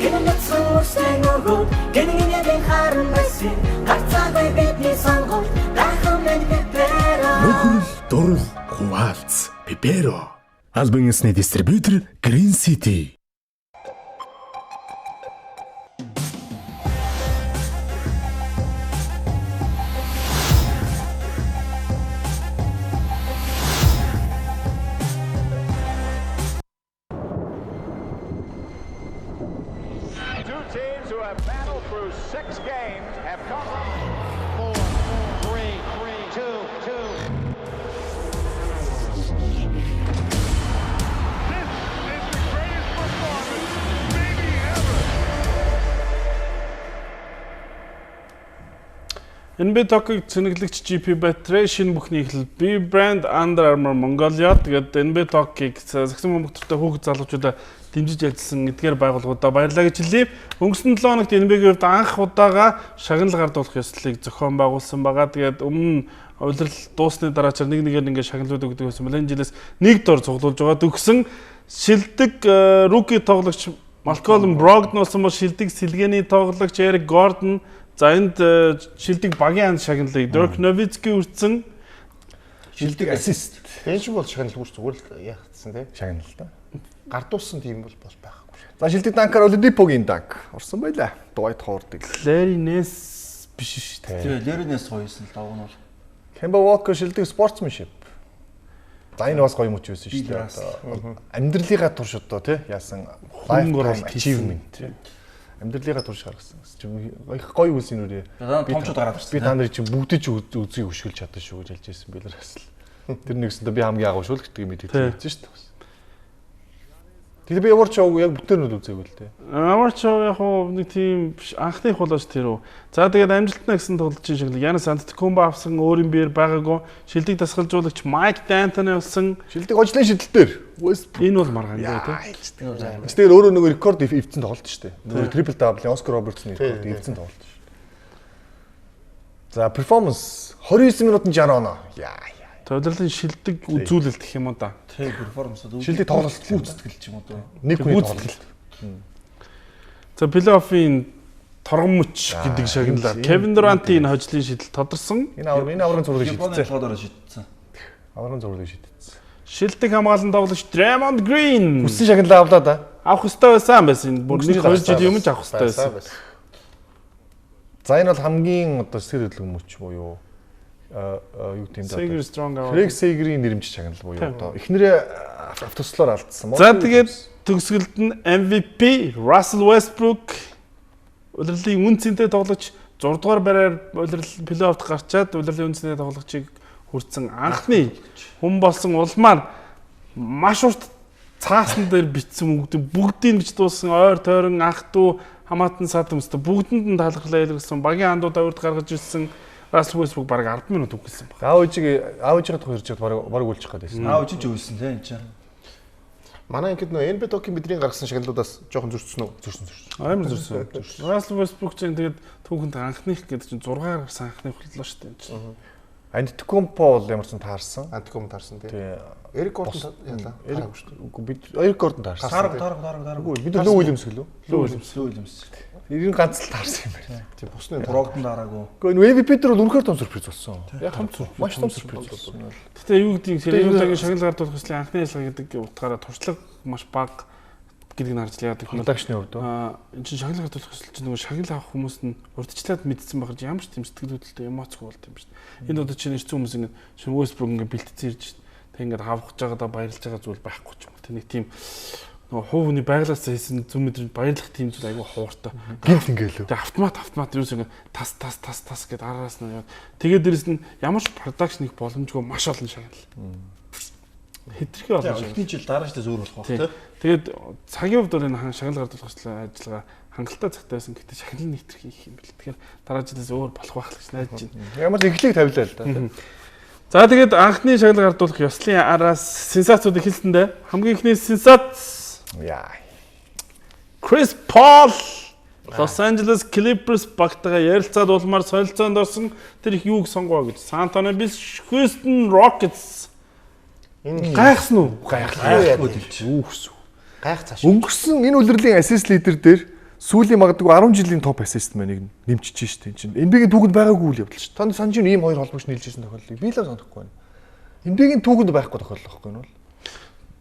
S9: Гэнэ нүцэн өрсөн өгөөд Гэнэ харан байсан Гарцаагүй бидний сонголт Гайхан минь пеперо
S10: Нөхрөл дурал хуваалц Пиперо. Албан ёсны дистрибьютор Green City.
S3: Two teams who have battled through six games have come
S4: 4, 3, 3, 2, 2.
S3: This is the greatest performance maybe ever.
S5: NBA Talk-ыг цэнэглэгч GP Battery шинэ бүхний эхлэл B Brand Under Armour Mongolia тэгээд NBA Talk-ыг сагсан бөмбөгтөртэй хүүхэд залуучуудаа дэмжиж ажилласан эдгээр байгууллагуудаа баярлалаа гэж хэлье. Өнгөрсөн 7 хоногт NBA-гийн хувьд анх удаага шагнал гардуулах ёслолыг зохион байгуулсан байгаа. Тэгээд өмнө нь улирал дуусны дараачаар нэг нэгээр ингээд шагналууд өгдөг байсан. Энэ жилээс нэг дор цуглуулж байгаа. Төгсөн шилдэг рүүки тоглогч Малколм Брогдон болсон бол шилдэг сэлгээний тоглогч Эрик Гордон. За энд шилдэг багийн ан шагналыг Дирк Новицки үрдсэн.
S7: Шилдэг ассист.
S8: Энэ шиг бол шагналгүй ш зүгээр л яахсан тий.
S6: Шагнал та.
S8: Гардуулсан тийм бол бол байхгүй.
S6: За шилдэг данкаар Олидипогийн данк орсон байлаа. Dwight Howard-ыг.
S5: Larry Nance биш шүү дээ.
S7: Тэгээ Леринес гоёсэн л даа уг нь бол.
S6: Kemba Walker шилдэг sportsmanship. За энэ бас гоё мөч байсан шүү
S7: Bill
S6: дээ.
S7: Russell.
S6: Одоо Амьдралынхаа турш одоо тий яасан
S5: Хөрөнгө оруулалт
S6: achievement. Амьдралынхаа турш гаргасан. Их гоё үйлс энэ үрээ.
S7: Дараа нь томчууд гараад ирсэн.
S6: Би та нарыг чинь бүгдэж үзийг өшгөлж чадсан шүү гэж хэлж байсан Bill Russell. Тэр нэгсэндээ би хамгийн агуу шүү л гэдгийг мэдэгдсэн шүү дээ. Тэгээ би ямар ч яг бүтээр нь үзээгүй л дээ.
S5: Амар ч яг хуу нэг тийм биш анхны хулаач тэр үү. За тэгээд амжилтна гэсэн тоглолтын шагнал Янис Антетокумбо авсан өөрийн биеэр байгаагүй шилдэг дасгалжуулагч Майк Д'Антони болсон.
S6: Шилдэг ажлын шидэл дээр Westbrook.
S5: Энэ бол маргаан дээ тий.
S6: Тэгэхээр өөрөө нөгөө рекорд эвдсэн тоглолт шүү дээ. Нөгөө трипл даблын Оскар Робертсны рекорд эвдсэн тоглолт шүү. За перформанс 29 минутын 60 оноо. Яа яа.
S5: Тодорлын шилдэг үзүүлэлт гэх юм уу да.
S7: Тэг перформанс
S6: Шилдэг тоглолт
S7: гүйцэтгэл ч юм уу даа.
S6: Нэг хүний тоглолт.
S5: За плей-оффын торгон мөч гэдэг шагналаар Кевин Дурант-ийн энэ хожлын шидэл тодорсон.
S6: Энэ авраг энэ аврагын зургийг
S7: Японы
S6: шидсэн.
S7: толгойдороо шидсэн.
S6: Аврагын зургийг шидсэн.
S5: Шилдэг хамгаалан тоглогч Draymond Green
S6: Хүссэн шагналаа авлаа да.
S5: авах ёстой байсан байсан. Бүр
S6: Өнгөрсөн
S5: нэг
S6: жил
S5: 2 жилийн өмнө ч авах ёстой байсан.
S6: За энэ бол хамгийн одоо сэтгэл хөдлөм мөч буюу юу гэдэм дээ.
S5: Sager Strong аваад.
S6: Крэг Сейгерийн нэрмж шагнал буюу одоо эхнэрээ автослоор алдсан.
S5: За тэгээд төгсгөлд нь MVP Russell Westbrook улирлын үн цэнтэй тоглогч 6 дугаар байраар улирал плей-оффт гарчаад улирлын үн цэнтэй тоглогчийг хүртсэн анхны хүн болсон улмаар маш урт цаасан дээр бичсэн үгдэн бүгдийг бич дууссан ойр тойрон ах дүү хамаатан саад өмсдө бүгдэнд нь талархлаа илэрсэн багийн андуудаа урд гаргаж ирсэн Russell Westbrook бараг 10 минут үгэлсэн баг.
S6: Аав ээжиг аав ээжигээ тухай ирж байхад бараг бараг үлчих гээд байсан.
S7: Аав ээж ч үйлсэн те энэ чинь.
S8: Манай ингээд нөө NBA Talk-ийн бидний гаргасан шагналуудаас жоохон зөрчсөн үү? Зөрчсөн зөрчсөн.
S5: Амар зөрсөн. Russell Westbrook чинь тэгээд түүхэнд анхных гэдэг чинь 6 гарсан анхных боллоо шүү дээ энэ чинь.
S6: Антикомпо бол ямар ч сан таарсан.
S8: Антиком таарсан тий.
S6: Тий.
S8: Эрик Гордон ялаа.
S6: Эрик үгүй бид Эрик Гордон таарсан.
S7: Таараг таараг таараг таараг.
S6: Үгүй бид нар Лүү Уильямс гэлөө.
S5: Лүү Уильямс.
S7: Лүү Уильямс.
S6: Ер нь ганц л таарсан юм байна.
S8: Тий бусны
S7: Брогдон дараагүй.
S6: Үгүй энэ MVP дээр бол үнэхээр том сюрприз болсон. Яг том сюрприз. Маш том сюрприз болсон.
S5: Гэтэ юу гэдгийг тэр энэ удаагийн шагнал гардуулах хүслийн анхны ажиллагаа гэдэг утгаараа туршлага маш бага гэдгийг нь харж л яадаг юм.
S6: Продакшны хувьд
S5: Аа энэ чинь шагнал гардуулах хүсэл чинь нөгөө шагнал авах хүмүүс нь урдчлаад мэдсэн байх чинь ямар ч тийм сэтгэл хөдлөлтөй эмоцгүй болд юм шүү дээ. Энд одоо чинь ирсэн хүмүүс ингээд шинэ Westbrook ингээд бэлтцэн ирж шүү дээ. Тэг ингээд авах гэж байгаадаа баярлж байгаа зүйл байхгүй ч юм уу. Тэг нэг тийм нөгөө хувь хүний байглаас хийсэн зүм мэдрэмж баярлах тийм зүйл айгүй хууртай.
S6: Гинт ингээл.
S5: Тэгээ автомат автомат ерөөс ингээд тас тас тас тас гэд араас нь яваад. Тэгээд дээрэс нь ямар ч продакшн их боломжгүй маш олон шагнал. Хитрхи олон шагнал.
S7: Эхний жил дараа жилээс өөр болох байх
S5: Тий.
S7: тий.
S5: Тэгээд цагийн хувьд бол энэ шагнал гардуулах ажиллагаа хангалттай цагтай байсан. Гэтэ шагнал нь хитрхи их юм бэл. Тэгэхээр дараа жилээс өөр болох байх л гэж найдаж байна.
S6: Ямар ч эхлийг тавилаа л да. тий.
S5: За тэгээд анхны шагнал гардуулах ёслолын араас сенсацууд эхэлсэндээ хамгийн эхний сенсац
S6: Яа.
S5: Chris Paul Los Angeles Clippers багтайгаа ярилцаад улмаар солилцоонд орсон тэр их юуг сонгоо гэж San Antonio биш Houston Rockets.
S8: Энэ
S5: Гайхсан уу?
S8: гайхлаа.
S5: Юу гэсэн.
S8: Гайх цааш.
S6: Өнгөрсөн энэ улирлын assist leader дээр сүүлийн магадгүй 10 жилийн топ assist маань нэмчихэж штэ энэ чинь. NBA-гийн түүхэнд байгаагүй үйл явдал шүү. Танд санаж байна ийм хоёр холбогч нийлж ирсэн тохиолдлыг би л санахгүй байна. NBA-гийн түүхэнд байхгүй тохиолдол байхгүй нь бол.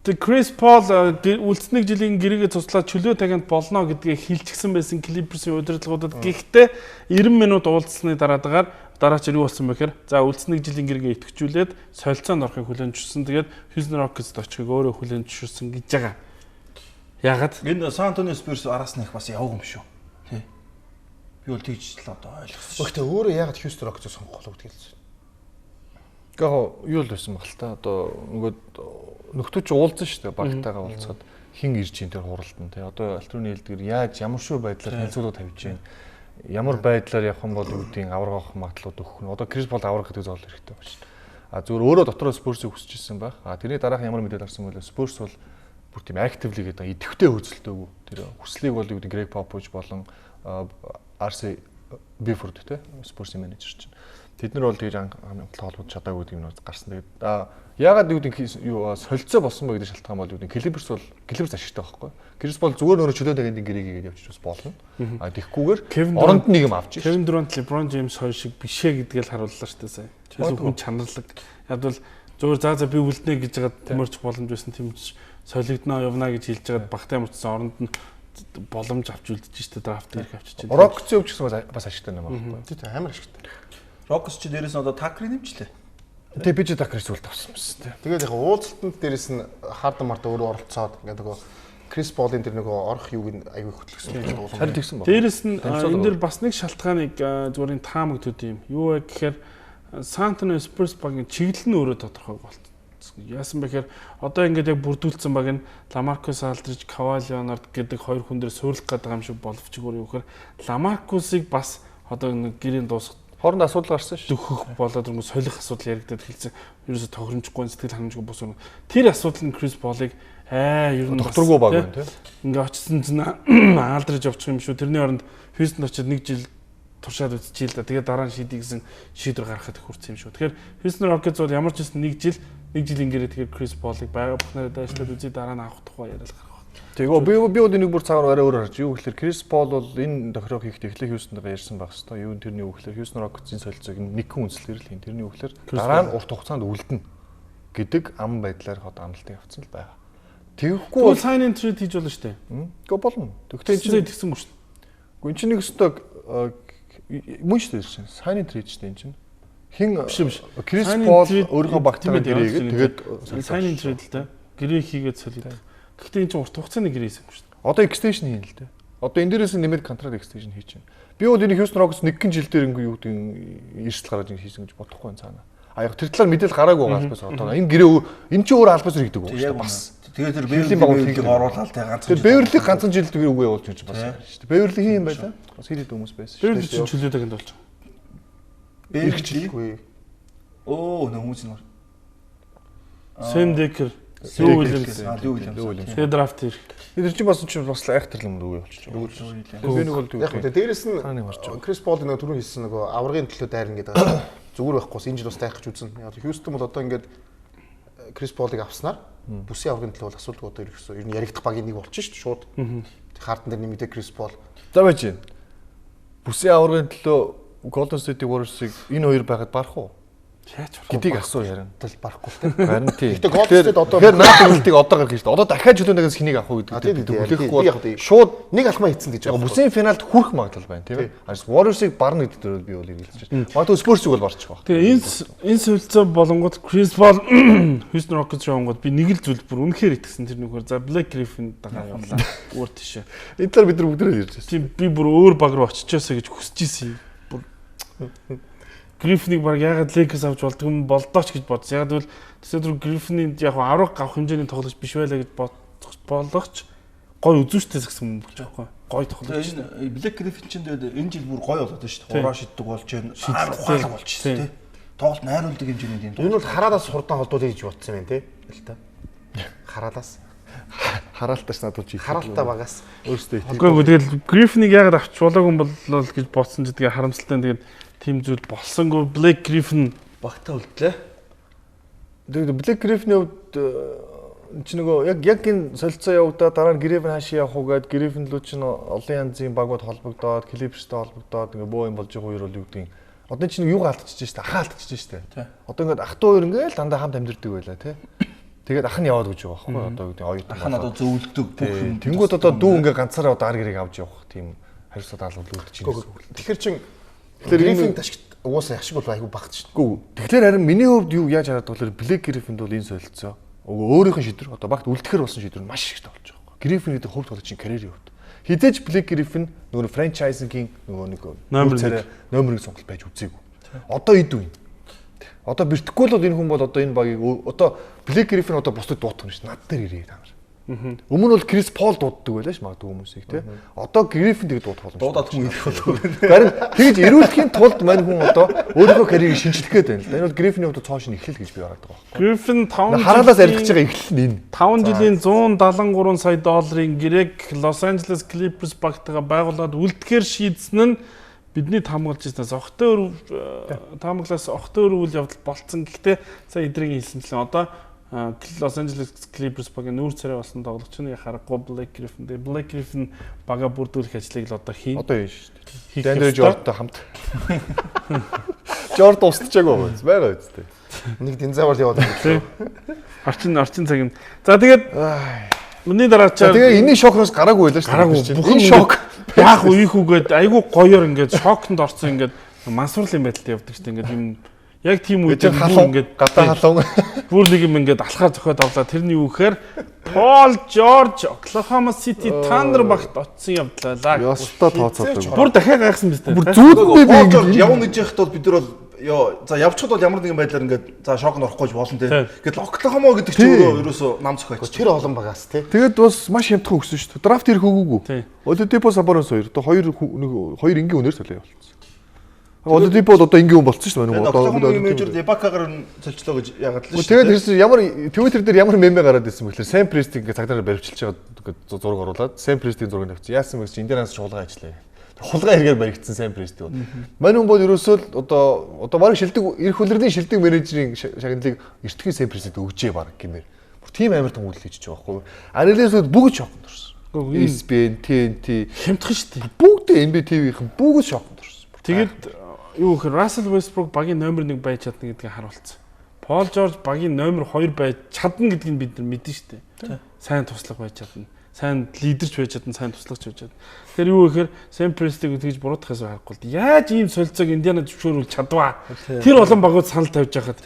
S5: Тэг Chris Paul үлдсэник жилийн гэрээгээ цуслаад чөлөө тагнад болно гэдгээ хилчгсэн байсан Clippers-ийн удирдлагуудад. Гэхдээ 90 минут уулзсаны дараагаар дараа чинь юу болсон бэ гэхээр за үлдсэник жилийн гэрээгээ идэвхжүүлээд солилцоонд орохыг хүлээн зөвшөөрсөн. Тэгээд Houston Rockets-д очихыг өөрөө хүлээн зөвшөөрсөн гэж байгаа. Яагаад?
S7: Энэ San Antonio Spurs араас нь их бас яваг юм шүү. Тий. Би бол тэгж л одоо ойлгосон.
S8: Гэхдээ өөрөө яагаад Houston Rockets-ыг сонгох болов гэдгийг л.
S6: Гэхдээ яг юу л байсан баг л та. Одоо нөгөө нөхдөө чи уулзсан шүү дээ. Багтайгаа уулзахад хин ирж ийн тэр хуралдан тий. Одоо альтрууны хэлдгэр яаж ямар шүү байдлаар танилцуулга тавьж гин. Ямар байдлаар явах юм бол юу гэдгийг авраг авах магадлалууд өгөх нь. Одоо Крис Пол авраг гэдэг зүйл хэрэгтэй байна шүү дээ. А зүгээр өөрөө дотроо Spurs-ыг хүсэж ирсэн байх. А тэрний дараах ямар мэдээлэл гарсан бэлээ Spurs бол бүр тийм actively гэдэг идэвхтэй хөөцөлтөөгүй. Тэр хүслийг бол юу гэдэг Грег Попович болон RC Бифорд тий Spurs-ийн менежер чинь. Тэд нар бол тэгж амтлаа холбож чадаагүй гэдэг юм гарсан. Тэгээд яагаад юу гэдэг юу солилцоо болсон бэ гэдэг шалтгаан бол юу гэдэг Clippers бол Clippers ашигтай байхгүй. Clippers бол зүгээр өөрөө чөлөө тагнадын гэрээг хийгээд явчих бас болно. А тэгхгүйгээр оронд нэг юм авч.
S5: Kevin Durant, LeBron James хоёр шиг бишээ гэдгээл харууллаа шүү дээ сая. Илүү хүн чанарлаг. Яг бол зүгээр за за би үлднэ гэж жагаад тэмэрч боломж байсан тийм ч солигдно явна гэж хэлж жагаад багтай мөрчсөн оронд нь боломж авч үлдэж штэ драфт ирэх авчиж.
S6: Rockets өвч гэсэн бас ашигтай юм байна.
S8: Тийм амар ашигтай.
S7: Rockets чи дээрээс нь одоо Tucker-ыг нэмчлээ.
S6: Тэг би ч Tucker-ыг сүлд авсан юм шүү дээ.
S8: Тэгээд яг уулзалтанд дээрээс нь Harden Martin өөрөө оролцоод ингээд нөгөө Крис Полын тэр нөгөө орох юуг нь аягүй хөтлөсөн.
S6: Харин тэгсэн баг.
S5: Дээрээс нь энэ дэр бас нэг шалтгааныг зүгээр энэ таамаг төд юм. Юу вэ гэхээр San Antonio Spurs багийн чиглэл нь өөрөө тодорхойг болт. Яасан бэ гэхээр одоо ингээд яг бүрдүүлсэн баг нь Ламаркус Алдрич, Кавай Леонард гэдэг хоёр хүн дээр суйрлах гэдэг юм шиг боловч өөр юу гэхээр Ламаркусыг бас одоо нэг гэрийн дуусах
S6: хооронд асуудал гарсан шүү.
S5: Дөхөх болоод өргөн солих асуудал яригдаад эхэлсэн. Ерөөсө тохиромжгүй сэтгэл хангамжгүй бус өргөн. Тэр асуудал нь Крис Полыг ер нь
S6: докторгүй баг байна тий.
S5: Ингээ очсон чинь алдраж явчих юм шүү. Тэрний оронд Хьюстонд очиод нэг жил туршаад үзчихээ л да. Тэгээд дараа нь шийдий гэсэн шийдвэр гаргахад хүрсэн юм шүү. Тэгэхээр Houston Rockets бол ямар ч гэсэн нэг жил нэг жил ингэрээ тэгэхээр Крис Полыг байгаа бүхнээрээ дайшлаад үзье дараа нь авах тухай яриад гарах.
S6: Тэгээ би бол энийг бүр цагаар арай өөр харж юу гэхээр Крис Пол бол энэ тохироо хийхдээ эхлээ Хьюстонтойгоо ярьсан байх хэвээр. Юу тэрний үг гэхээр Хьюстон Rockets-ийн солилцоог нэгэн үнслэр л хийн. Тэрний үг гэхээр дараа нь урт хугацаанд үлдэнэ гэдэг ам байдлаар хот амлалтыг авсан л байгаа. Тэгэхгүй
S5: бол sign and trade хийж болно шүү дээ.
S6: Гэхдээ болно. Тэгэхдээ энэ чинь
S5: тэгсэн юм шүү дээ.
S6: Гэхдээ энэ чинь нэг өстө мөн шүү дээ. Sign and trade шүү дээ энэ чинь. Хин
S5: биш.
S6: Крис Пол өөрийнхөө багтайгаа гэрээгээд тэгээд
S5: sign and trade л да. Гэрээ хийгээд солигдох. Гэхдээ энэ чинь урт хугацааны гэрээ хийсэн юм шүү дээ.
S6: Одоо extension хийн л дээ. Одоо энэ дээрээс нэмээд contract extension хийж байна. Би бол энэ Houston Rockets нэгэн жил дээр ингээ юу гэдэг эрсдэл гаргаж ингэ хийсэн гэж бодохгүй байна цаана. А яг тэр талаар мэдээлэл гараагүй байгаа албаас одоо энэ гэрээ энэ чинь өөр албаас хийгдэг үг шүү дээ бас.
S7: Тэгээд тэр Beverly-г оруулаад тэ ганцхан.
S6: Тэр Beverly ганцхан жил тэр үгүй явуулж гэж бас шүү дээ. Beverly хин юм байлаа. Бас хэр хэд хүмүүс байсан шүү дээ.
S5: Beverly чинь чөлөө тагнад болж байгаа.
S7: Beverly. Өө нөө хүмүүс нь.
S5: Sam Dekker. Лүү Уильямс.
S7: Лүү Уильямс.
S5: Тэгээ драфт ирэх.
S6: Тэр чинь бас чинь бас айхтар юм үгүй болчих. Би нэг бол
S8: Яг үү. Дээрэс нь Крис Пол нөгөө түрүүн хэлсэн нөгөө аваргын төлөө дайрна гэдэг байгаа. Зүгээр байхгүйс энэ жил бас дайх гэж үзэн. Яг Хьюстон бол одоо ингээд Крис Полыг авснаар бүсийн аваргын төлөө бол асуудалгүй одоо ерөөсөө ер нь яригдах багийн нэг болчих шүү дээ шууд. Харден дээр нэмэгдээ Крис Пол.
S6: За байж. Бүсийн аваргын төлөө Golden State Warriors-ыг энэ хоёр байхад барах уу?
S5: Яаж барах
S6: гэдгийг асуу ярина.
S8: Тал барахгүй л те.
S6: Харин тийм.
S8: Гэхдээ Golden State одоо
S6: Тэгэхээр наад төгөлтийг одоо гаргах шүү дээ. Одоо дахиад чөлөөнөөс хэнийг авах уу гэдгийг бид хүлээхгүй бол шууд
S8: нэг алхмаа хийцэн гэж
S6: байна. Бүсийн финалд хүрэх магадлал байна тийм ээ. Арс Warriors-ыг барна гэдэг дээр би бол эргэлзэж байна. Магадгүй Spurs-ыг бол барчих байх.
S5: Тэгээ энэ солилцоо болонгууд Chris Paul Houston Rockets явангууд би нэг л зүйл бүр үнэхээр итгэсэн тэр нөхөр. За Blake Griffin дагаа явлаа. Өөр тийшээ.
S6: Энэ талаар бид нар бүгдээрээ ярьж байсан.
S5: Тийм би бүр өөр баг руу очижээсэй гэж хүсэж исэн юм. Бүр Гриффинийг баг ягаад Lakers авч болдго юм болдооч гэж бодсон. Яг тэгвэл тэсээ түр Гриффиний яг авраг авах хэмжээний тоглогч биш байлаа гэж бодох болгоч гой үзүүштэй гэсэн юм болж байгаа байхгүй. Гой тоглогч.
S7: Энэ Блэк Гриффин чинь тэгээд энэ жил бүр гой болоод байна шүү дээ. Хураа шиддэг болж байна. Амар ухаалаг болж байна тий. Тоглолт найруулдаг хэмжээний тийм.
S8: Энэ бол хараалаас хурдан холдуулъя гэж бодсон юм байна тий. Л та. Хараалаас.
S6: Хараалтаас надад чи
S8: хараалтаа багаас
S6: өөрөөсөө итгэв.
S5: Үгүй тэгэл Гриффинийг ягаад авч болоогүй юм болол гэж бодсон ч тэгээ харамсалтай тэгээд тийм зүйл болсонгүй Блэк Гриффин
S7: багтаа үлдлээ.
S6: Тэгээд Блэк Гриффиний хувьд чи нөгөө яг энэ солилцоо явагдаад дараа нь Гриффин хаашаа явах уу гэд Гриффин лүү чинь олон янзын багууд холбогдоод, Клиперстэй холбогдоод ингээ бөө юм болж байгаа үер бол юу гэдгийг одоо чинь юугаа алдчихж штэ, ахаа алдчихж штэ. Одоо ингээд ах トゥ хоёр ингээл дандаа хамт амьдэрдэг байлаа тий. Тэгээд ах нь яваад гэж байгаа байхгүй одоо гэдэг оюутан.
S7: Ах нь одоо зөвлөдөг бүх юм.
S6: Тэнгүүд одоо дүү ингээ ганцаараа одоо ар гэрийг авч явах тийм хариуцлага даалгавар үлдэж байна гэсэн үг.
S8: Тэгэхээр чин Тэгэхээр Гриффин ташигт угаасаа ашиг бол айгүй багт шин.
S6: Үгүй. Тэгэхээр харин миний хувьд юу яаж хараад болохоор Блэк Гриффинд бол энэ солилцоо өөрийнх нь шийдвэр одоо багт үлдэхэр болсон шийдвэр нь маш их болж байгаа байхгүй. Гриффин гэдэг хувьд тоглогчийн карьерийн хувьд. Хизээч Блэк Гриффин нөгөө франчайзингийн нөгөө нэг номер 1 сонголт байж үзээгүй. Одоо эд үе. Одоо бэртэхгүй л бол энэ хүн бол одоо энэ багийг одоо Блэк Гриффин одоо бусдад дуутах юм шин. Над дээр ирээ та нар. Өмнө нь бол Крис Пол дууддаг байлаа ш магадгүй хүмүүсийг тий. Одоо Гриффин тэг дуудах боломжтой.
S7: Дуудаад хүн ирэх болов.
S6: Харин тэгж ирүүлэхийн тулд мань хүн одоо өөрийнхөө карьерийг шинжлэх гээд байна л да. Энэ бол Гриффиний хувьд цоо шинэ эхлэл гэж би хараад байгаа байхгүй.
S5: Гриффин 5
S6: хараалаас арилгаж байгаа эхлэл нь энэ.
S5: 5 жилийн 173 сая долларын гэрээг Los Angeles Clippers багтайгаа байгуулад үлдэхээр шийдсэн нь бидний таамаглаж ирснээс огтой таамаглаас огтой үйл явдал болцсон. Гэхдээ сая эдрийн хэлсэнчлэн одоо Los Angeles Clippers багийн нүүр царай болсон тоглогч нь харахгүй Blake Griffin. Тэгээ Blake Griffin бага бүрдүүлэх ажлыг л одоо хийн.
S6: Одоо хийн шүү дээ. Дандре Жордтой хамт. Жорд устчихаагүй байгаа юм. Байгаа үстэй.
S8: Нэг динзавар яваад байна.
S5: Орчин цаг юм. За тэгээд миний дараачаар
S6: тэгээ энэний шокноос гараагүй байлаа шүү дээ.
S5: Гараагүй.
S6: Бүх шок.
S5: Яах вэ ийхүүгээд айгүй гоёор ингээд шоконд орсон ингээд мансуурлын байдалд явдаг шүү дээ. Ингээд юм яг тийм үед
S6: бүр ингээд гадаа халуун
S5: бүр нэг юм ингээд алхаар зохиод авлаа. Тэрний юу гэхээр Пол Жорж Оклахома Сити Thunder багт очсон явдлаа.
S6: Ёстой тооцоолдог.
S5: Бүр дахиад гайхсан биз дээ.
S6: Бүр зүүддээ би
S7: ингээд явна гэж яхад бол бид нар бол ёо за явчихад бол ямар нэгэн байдлаар ингээд за шокнд орохгүй ч болно те. Гэтэл Оклахома гэдэг чинь өөрөө ерөөсөө нам зохиоч.
S8: Тэр олон багаас те.
S6: Тэгээд бас маш хямдхан өгсөн шүү дээ. Драфт ирэх өгөөгүй. Олодипо Сабонос хоёр одоо хоёр нэг хоёр энгийн үнээр солио явуулсан. Олодипо бол одоо энгийн хүн болцсон шүү дээ.
S7: Одоо менежер Ибакагаар солилцлоо гэж яагаад л шүү.
S6: Тэгээд тэрсэн ямар Twitter дээр ямар мемэ гараад ирсэн бэхлээр Сэм Престиг ингээд цагдаараа баривчилж байгаа зураг оруулаад Сэм Престигийн зургийг тавьчихсан. Яасан бэ гэж Индианаас шуулгаа ажиллаа. Хулгай хэрэгээр баригдсан Сэм Прести бол. Мань хүн бол ерөөсөө л одоо бараг шилдэг эрх хүлэрний шилдэг менежерийн шагналыг эртхэн Сэм Престид өгчээ бараг гэмээр. Бүр тийм амар том үйлдэл хийж байгаа байхгүй. Анализууд бүгд шоконд орсон. ESPN, TNT
S5: хямдхан шүү дээ.
S6: Бүгд NBA TV-ийн бүгд шоконд орсон.
S5: Тэгээд юу гэхээр Russell Westbrook багийн номер 1 байж чадна гэдгийг харуулсан. Пол Жорж багийн номер 2 байж чадна гэдгийг бид нар мэднэ шүү дээ. Сайн туслах байж чадна. Сайн лидерч байж чадна, сайн туслагч байж чадна. Тэгэхээр юу гэхээр Сэм Престиг тэгж буруутгахаас харахгүй л. Яаж ийм солилцоог Индиана зөвшөөрүүлж чадваа? Тэр олон багууд санал тавьж байхад.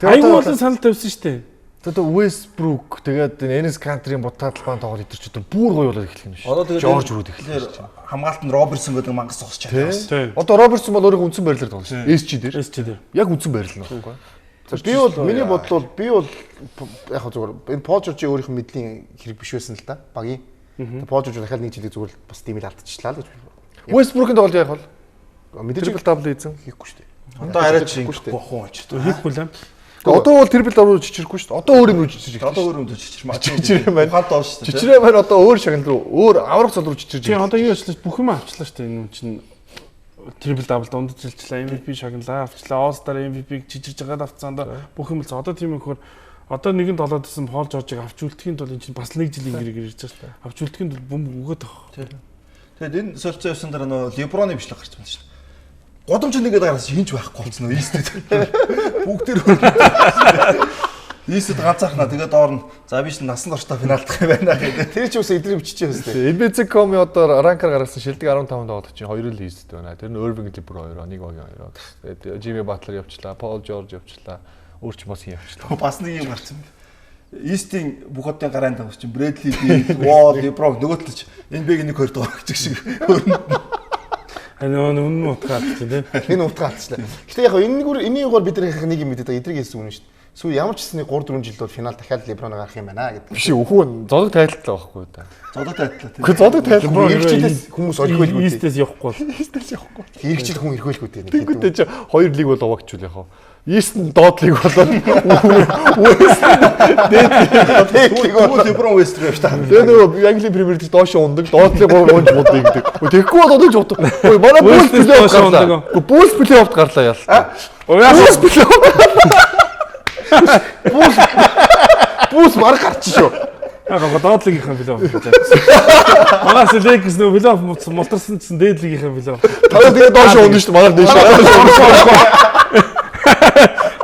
S5: Айгүй олон санал тавьсан шүү дээ.
S6: Одоо Westbrook тэгээд Enes Kanter-ийн бутаа талбайн тоглолт идэр ч одоо бүр гоё болоод эхлэх юм шүү.
S7: Одоо тэгээд
S6: Жорж руу эхлэх.
S7: Хамгаалт нь Робертсон гэдэг мангас зогсож чадсан.
S6: Одоо Робертсон бол өөрийнхөө үндсэн байрлалаар тоглож шүү. SG дээр.
S5: SG дээр.
S6: Яг үндсэн байрлал нь байхгүй.
S8: Би бол миний бодол бол би бол яг зүгээр энэ Пол Жоржийн өөрийнх нь мэдлийн хэрэг биш байсан л да багийн. Пол Жорж дахиад нэг жилиг зүгээр бас тийм л алдчихлаа л гэж.
S6: Westbrook-ийн тоглолт яах вэ?
S8: Мэдээж
S6: triple double хийсэн
S8: хийхгүй шүү дээ.
S7: Одоо арай ч хийхгүй бохоо ч.
S5: Хийхгүй л юм.
S6: Одоо бол triple double руу чичрэхгүй шүү дээ. Одоо өөр юм руу чичрэх.
S7: Одоо өөр юм руу чичрэх.
S6: Чичрэх маань.
S7: Ухаан доош шүү дээ.
S6: Чичрээ маань одоо өөр шагнал руу, өөр аврах цол руу чичирж.
S5: Тийм одоо юу ажиллаж бүх юм авчлаа шүү дээ. Энэ хүн чинь triple double дундаж жилчлээ, MVP шагналаа авчлаа, All Star MVP-г чичирж байгаад авцсан одоо бүх юм л одоо тийм их хөр одоо нэгэн долоод исэн Пол Жоржийг авч үлдэхийн тулд энэ чинь бас нэг жилийн гэрээ ирж байгаа шүү дээ. Авч үлдэхийн тулд бөмбөг өгөөд байгаа.
S7: Тэгэд энэ солилцоо явсан дараа нөө Леброны бичлэг гарч байна шүү дээ. Годомч нэгээд гараас хинч байхгүй болсон нөө East-д. Бүгдээр East-д ганцаархнаа тэгээд доор нь за би ч насан туршдаа финалдах юм байна гэдэг.
S8: Тэр ч үсээ эдрийг биччихээ өстэй.
S6: NBA.com-ийн одоо ранкер гаргасан шилдэг 15 тоглогч чинь хоёр л East-д байна. Тэр нь Irving LeBron хоёр, нэг багийн хоёр. Тэгээд Jimmy Butler явчлаа, Paul George явчлаа. Өөр ч бас хин явчлаа.
S7: Бас нэг юм гарсан. East-ийн бүх хотын гарын тавч чинь Bradley Beal, Wall, LeBron нөгөө талд ч NBA-гийн 1 2 дугаар гэж шиг.
S5: Харин үнэн утгаа алдчих тийм.
S8: Энэ утгаа алдчихлаа. Гэтэ яг энэ нэг энэний югаар бид нар нэг юм мэдээд байгаа. Эдрийг хэлсэн үнэн шүү дээ. Сүү ямар ч гэсний 3 4 жилд бол финал дахиад LeBron гарах юм байна гэдэг.
S6: Биш үхүү зодог тайлтлаа байхгүй да.
S7: Зодог тайлтлаа тийм.
S6: Үгүй зодог тайлтлаа.
S8: Ирэх жилээс хүмүүс орхиолгүй.
S5: East-ээс явахгүй бол.
S6: East-ээс явахгүй.
S8: Ирэх жил хүн эрхэлгүй дээ.
S6: Тэнгүүтээ чи хоёр лиг бол угаагчул яг. East нь доод лиг болоод West
S8: дээд лиг
S7: болоод LeBron West рүү явж та.
S6: Тэгээ нөгөө Английн Премьер лиг доош ундаг, доод лиг гурав унж мууддаг гэдэг. Тэгэхгүй бол одоо ч утга. Ой манай Bulls плей-офф гарлаа. Үгүй Bulls плей-офф гарлаа яллаа. Bulls плей-офф.
S8: Bulls баг гарч шүү.
S5: Яг гоо доод лигийнхэн плей-офф гэж байна. Манаас Lakers нөгөө плей-офф мултарсан чинь дээд лигийнхэн плей-офф.
S6: Та тэгээ доош унна шүү дээ. Манайх дээш.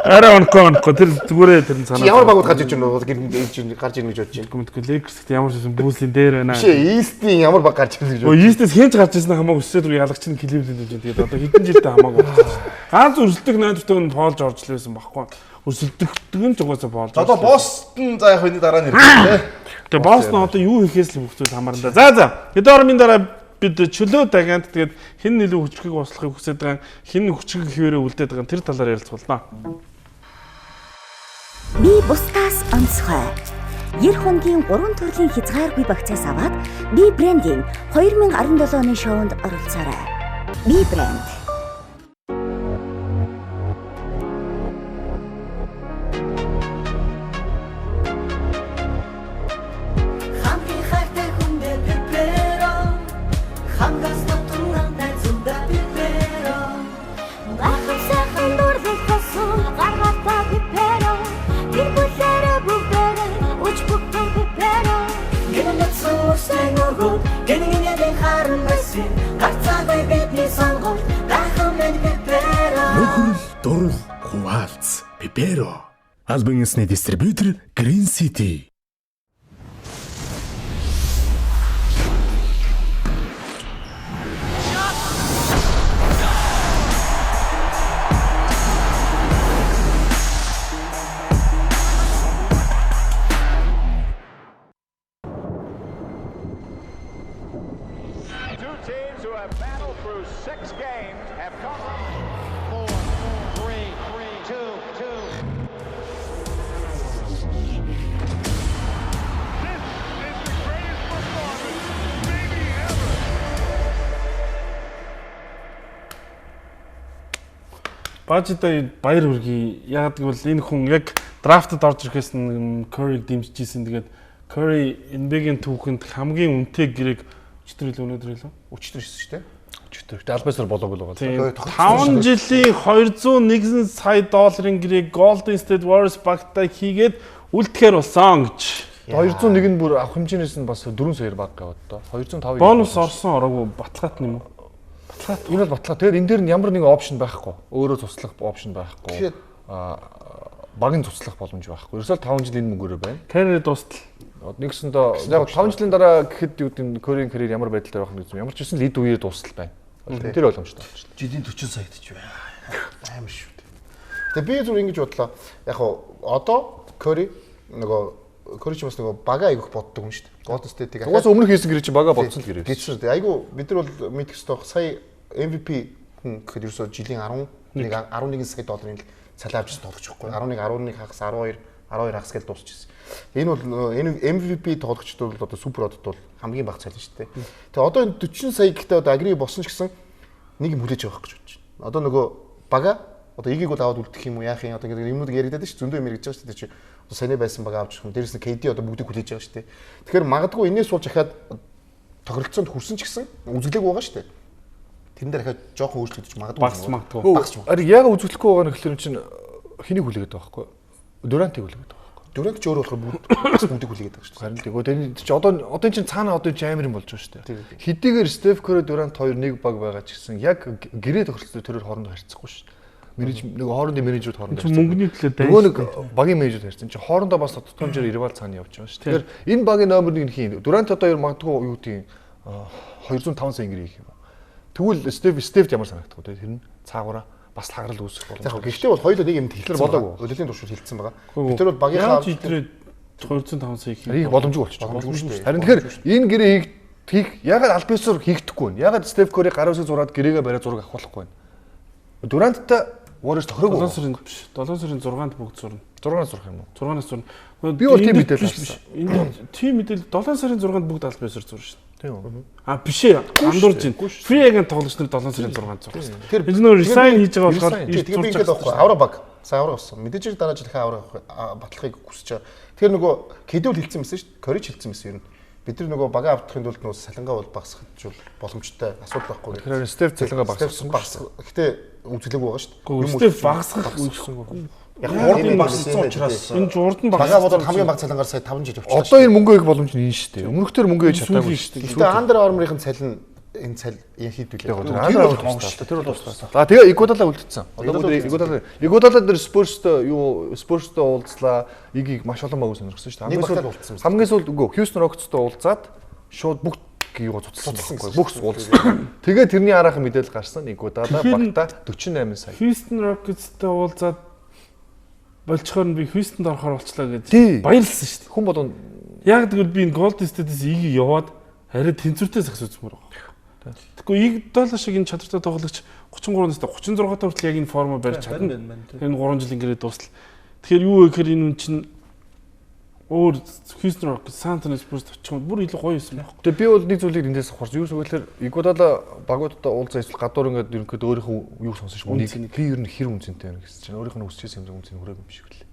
S5: Арай онохгүй тэр зүгээрээ тэр нь санаа.
S8: Ямар багууд гарч иж байна вэ? Гэр гарч ирнэ гэж бодож байна.
S5: Мэдгүй Lakers гэхдээ ямар ч байсан Bulls-ийн дээр байна.
S8: Биш ээ, East-ийн ямар баг гарч ирнэ гэж бодож.
S5: Өө East-ээс хэн ч гарч ирсэн хамаагүй өсөөд рүү ялагч нь Cleveland гэж байна. Тэгээд одоо хэдэн жилдээ хамаагүй болчихсон. Ганц өрсөлдөх найдвартай нь Paul George л байсан байхгүй. Өрсөлдөхдөг нь ч угаасаа Paul George.
S7: Одоо Boston за яг энэ дараа нь ирэх тийм.
S5: Тэгээ Boston одоо юу хийхээс л бүх зүйл хамаарна да. За за. Хэдэн ормын дараа бид чөлөө даганд тэгээд хэн илүү хүчрхийг услахыг хүсэж байгаа, хэн хүчрхийг хэвээрээ үлдээд байгаа тэр талаар ярилцуулна.
S2: Би бусдаас онцгой. 90 хоногийн 3 төрлийн хязгааргүй багцаас аваад Би брендийн 2017 оны шоунд оролцоорой. Би брэнд.
S9: Хамгийн хайртай хүндээ Пеперо хангас дотор найзуудаа Пеперо
S2: Бахан сайхан дурлал тосон гаргалтаа Пеперо гэр бүлээрээ бүгдээрээ үж бүгдэн Пеперо
S9: Гэнэ цуурсан өгөөд гэнэ харан байсан гарцаагүй бидний сонголт гайхан минь Пеперо
S10: Нөхрөл дурал хуваалц Пеперо. Албан ёсны дистрибьютор Green City.
S3: Two teams who have battled through 6 games have come
S4: 4, 3, 2, 2.
S3: This is the greatest performance maybe ever.
S5: Бажида баяр хүргэе. Яг гэвэл энэ хүн яг драфтд орж ирэхээс нь Curry-г дэмжиж исэн. Тэгээд Curry NBA-гийн түүхэнд хамгийн үнэтэй гэрээг өчтөр илүү өнөөдөр илүү.
S8: Өчтөр ирсэн шүү дээ.
S6: Өчтөр. Албасар болоогүй л байгаа.
S5: 5 жилийн 201 сая долларын гэрээг Golden State Warriors багтаа хийгээд үлдэхээр болсон гэж.
S6: 201 нь бүр авах хэмжээнээс нь бас 4 саяар баг яваад доо. 205
S5: Бонус орсон ороогүй баталгаат юм уу?
S6: Баталгаат. Энэ бол баталгаа. Тэгэхээр энэ дээр нь ямар нэгэн опшн байхгүй. Өөрөө цуслах опшн байхгүй. баг нь цуслах боломж байхгүй. Ерөөсөө 5 жил энэ мөнгөөрөө байна.
S5: Карьер дуустал.
S6: Нэгсэндээ яг 5 жилийн дараа гэхэд юу гэдэг нь Curry-ийн карьер ямар байдалтай байх нь гэсэн юм. Ямар ч гэсэн л эд үеэр дуустал байна. Тэр боломжтой болчихлоо.
S7: Жилийн 40 сая гэж байна.
S8: Амар шүү дээ. Тэгээ би зүгээр ингэж бодлоо. Яг одоо Curry нөгөө Curry ч бас нөгөө бага айгүйх боддог юм шүү дээ. Golden State-ийг
S6: Угаасаа өмнөх хийсэн гэрээ чи бага бодсон л гэрээ.
S8: Гэж шүү дээ. Айгу бид нар бол мэдэх ёстой. Сая MVP хүн гэхэд ерөөсөө жилийн 11 11 сая долларын л цалин авч ирсэн тоглогч байхгүй. 11 11 хагас 12 12 хагас гэж дуусчихсан. Энэ бол энэ MVP тоглогчд бол одоо супер одод бол хамгийн бага цалин шүү дээ. Тэгээ одоо энэ 40 сая гэхдээ одоо агри болсон ч гэсэн нэг юм хүлээж авах гэж бодож байна. Одоо нөгөө бага Одоо игийг бол аваад үлдэх юм уу яах юм одоо ингээд юмнууд яригадаад шүү зөндөө юм яригдж байгаа шүү дээ чи. Одоо саяны байсан бага авч ирэх юм. Дээрээс нь KD одоо бүгдийг хүлээж байгаа шүү дээ. Тэгэхээр магадгүй энэс суулж ахаад тохиролцоонд хүрсэн ч гэсэн үзэглээгүй байгаа шүү дээ. Тэрэн дээр ахаад жоохон өөрчлөгдөж магадгүй.
S5: Багс магадгүй.
S8: Багс магадгүй.
S6: Ари яг үзэглэхгүй байгаа нь гэхэлэр чинь хэнийг хүлээгээд байгаа байхгүй? Дурантыг хүлээгээд байгаа байхгүй.
S8: Дурант ч өөрөө болохоор бүгд бас бүгдийг хүлээгээд байгаа шүү дээ.
S6: Харин тэгвэл тэр чи одоо чинь цаана одоо чи амар юм болж байгаа шүү дээ. Хэдийгээр Стеф Кэри Дурант хоёр нэг баг байгаа ч гэсэн яг гэрээ тохиролцоо тэрээр хоорондоо харьцахгүй шүү дээ. Менеж нэг хоорондын менежүүд хоорондоо
S5: Чи мөнгөний төлөө дайсан.
S6: Нөгөө нэг багийн менежүүд харьцсан. Чи хоорондоо бас тодорхой хэмжээгээр ирвал цаана явж байгаа шүү. Тэгэхээр энэ багийн номер 1 нь хин Дурант одоо ер магадгүй юу гэдгийг 205 сая гэрээ хийх юм уу. Тэгвэл Стеф ямар санагдах вэ? Тэр нь цаагаараа бас лаграл үүсэх
S8: Яг
S6: боломжтой.
S8: гэхдээ бол хоёулаа нэг юм хэлсэн
S6: болоогүй.
S8: Улирлын туршид хэлсэн байгаа. Бид тэр бол багийнхаа
S5: Яаж идрээ 205 сая хийх
S6: Хийх боломжгүй болчих.
S8: Боломжгүй шүү дээ.
S6: Харин тэгэхээр энэ гэрээ хийх ягаад аль биесээр хийгдэхгүй вэ? Ягаад Стеф Кэри гар үсэг зураад гэрээгээ бариад зураг авахгүй вэ? Дуранттай Warriors тохироогүй.
S5: 7 сарын биш. 7 сарын 6-нд бүгд зурна.
S6: 6-наас зурх юм уу?
S5: 6-наас зурна.
S6: Би бол тийм мэдээлэл
S5: авсан. Энд тийм мэдээлэл 7 сарын 6-нд бүгд аль биесээр зурна шүү дээ.
S6: Тийм үү?
S5: А биш ээ. Андуурж байна. Free agent тоглогч нар 7 сарын 6-нд зурна.
S8: Тэр
S5: Энэ нөр resign хийж байгаа болохоор
S8: Тэгээ би ингээд байхгүй. Авра баг. Сайн авра болсон. Мэдээж хэрэг дараа жил дахин авра авах батлахыг хүсэж байгаа. Тэгэхээр нөгөө кедүүл хэлсэн байсан шүү дээ. Корич хэлсэн байсан ер нь. Бид нар нөгөө багаа авдахын тулд нөгөө салингаа бол багасгах боломжтой асуудал байхгүй.
S6: Тэгэхээр Стеф цалингаа багасгасан.
S8: Багасгах. Гэтэ үзэлээгүй байгаа шүү дээ.
S5: Стеф багасгах
S7: Яг урд нь багассан учраас
S5: энэ урд нь
S8: багаа бодоод хамгийн бага цалингаар сая 5 жил явчихлаа.
S6: Одоо энэ мөнгө хийх боломж нь энэ шүү дээ. Өмнөхдөр мөнгө хийж чадаагүй шүү дээ.
S8: Гэтэ Андер Армерийн цалин энэ цал хийдүүлээ.
S6: Тэр Андер Армер шүү дээ. Тэр бол устгасан. За тэгээ Игудала үлдсэн. Одоо бүгд Игудала Игудала дээр Спурстэй юу Спурстэй уулзлаа. Игийг маш олон баг сонирхсон шүү дээ. Хамгийн сүүлд үгүй Хьюстон Рокетстэй уулзаад шууд бүгд юугаа цуцлсан байхгүй. Бүх уулзсан. Тэгээ тэрний араахан мэдээлэл гарсан. Игудала багта 48 сая.
S5: Хьюстон Рокетстэй уулзаад болцохоор нь би Хьюстонд орохоор болчлаа гэж баярлсан шүү дээ.
S6: Хүн болгон
S5: яг тэгвэл би энэ Golden State-с ийг яваад арай тэнцвэртэй сагс үзмээр байгаа. Тэгэхгүй ийг доллар шиг энэ чадвартай тоглогч 33 настай 36 та хүртэл яг энэ формоо барьж чадна. Энэ 3 жил ингээд дуустал. Тэгэхээр юу вэ гэхээр энэ үн чинь өөр Houston Rockets, San Antonio Spurs очих юм бүр илүү гоё байсан байхгүй.
S6: Тэгээ би бол нэг зүйлийг эндээс авахар. Юу гэвэл Игудала багуудтай уулзаа эсвэл гадуур ингээд ерөнхийдөө өөрийнхөө юу сонсон шүү. Үнийг би ер нь хэр үнцэнтэй байна гэсэн чинь өөрийнх нь өсчихсэн юм үнцэн хүрээгүй юм шиг лээ.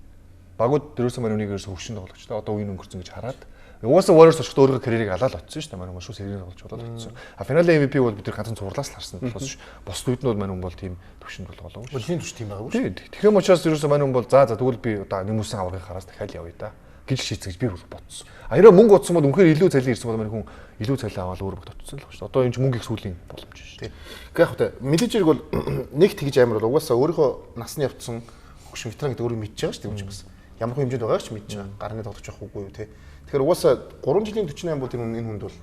S6: Багууд дөрөөсөн маань үнийг ерөөсө хөвшин тоглогч та одоо үеийн өнгөрцөн гэж хараад угаасаа Warriors очихдоо өөрийнхөө карьерийг алаад очсон шүү дээ. Маань хүн шууд сэргийг тоглож болоод очсон. А финалийн MVP бол бид нар ганцхан цувралаас л харсан. Бос бос үед нь бол маань хүн бол тийм төвшөнд болголоо.
S8: Үлийн түвш тийм байгаагүй шүү.
S6: Тэгэхээр учраас ерөөсө маань хүн бол за тэгвэл би одоо нэмүүлсэн аврагыг хараас дахиад явъя да гэж шийдсэн гэж би бодсон. А хэрэг мөнгө утсан бол үнэхээр илүү цалин ирсэн бол маань хүн илүү цалин аваад өөр багт очсон л байна шүү дээ. Одоо энэ ч мөнгө их сүүлийн боломж шүү
S8: дээ. Гэхдээ яг хөтэ мэдээж хэрэг бол нэг тэгж амар бол угаасаа өөрийнхөө насны явцсан хөгшин ветеран гэдэг өөрөө мэдж байгаа шүү дээ юм чи бас. Ямар хүн хэмжээнд байгааг ч мэдж байгаа. Гарны тоглож явах үгүй юу те. Тэгэхээр угаасаа 3 жилийн 48 бол тэр энэ хүнд бол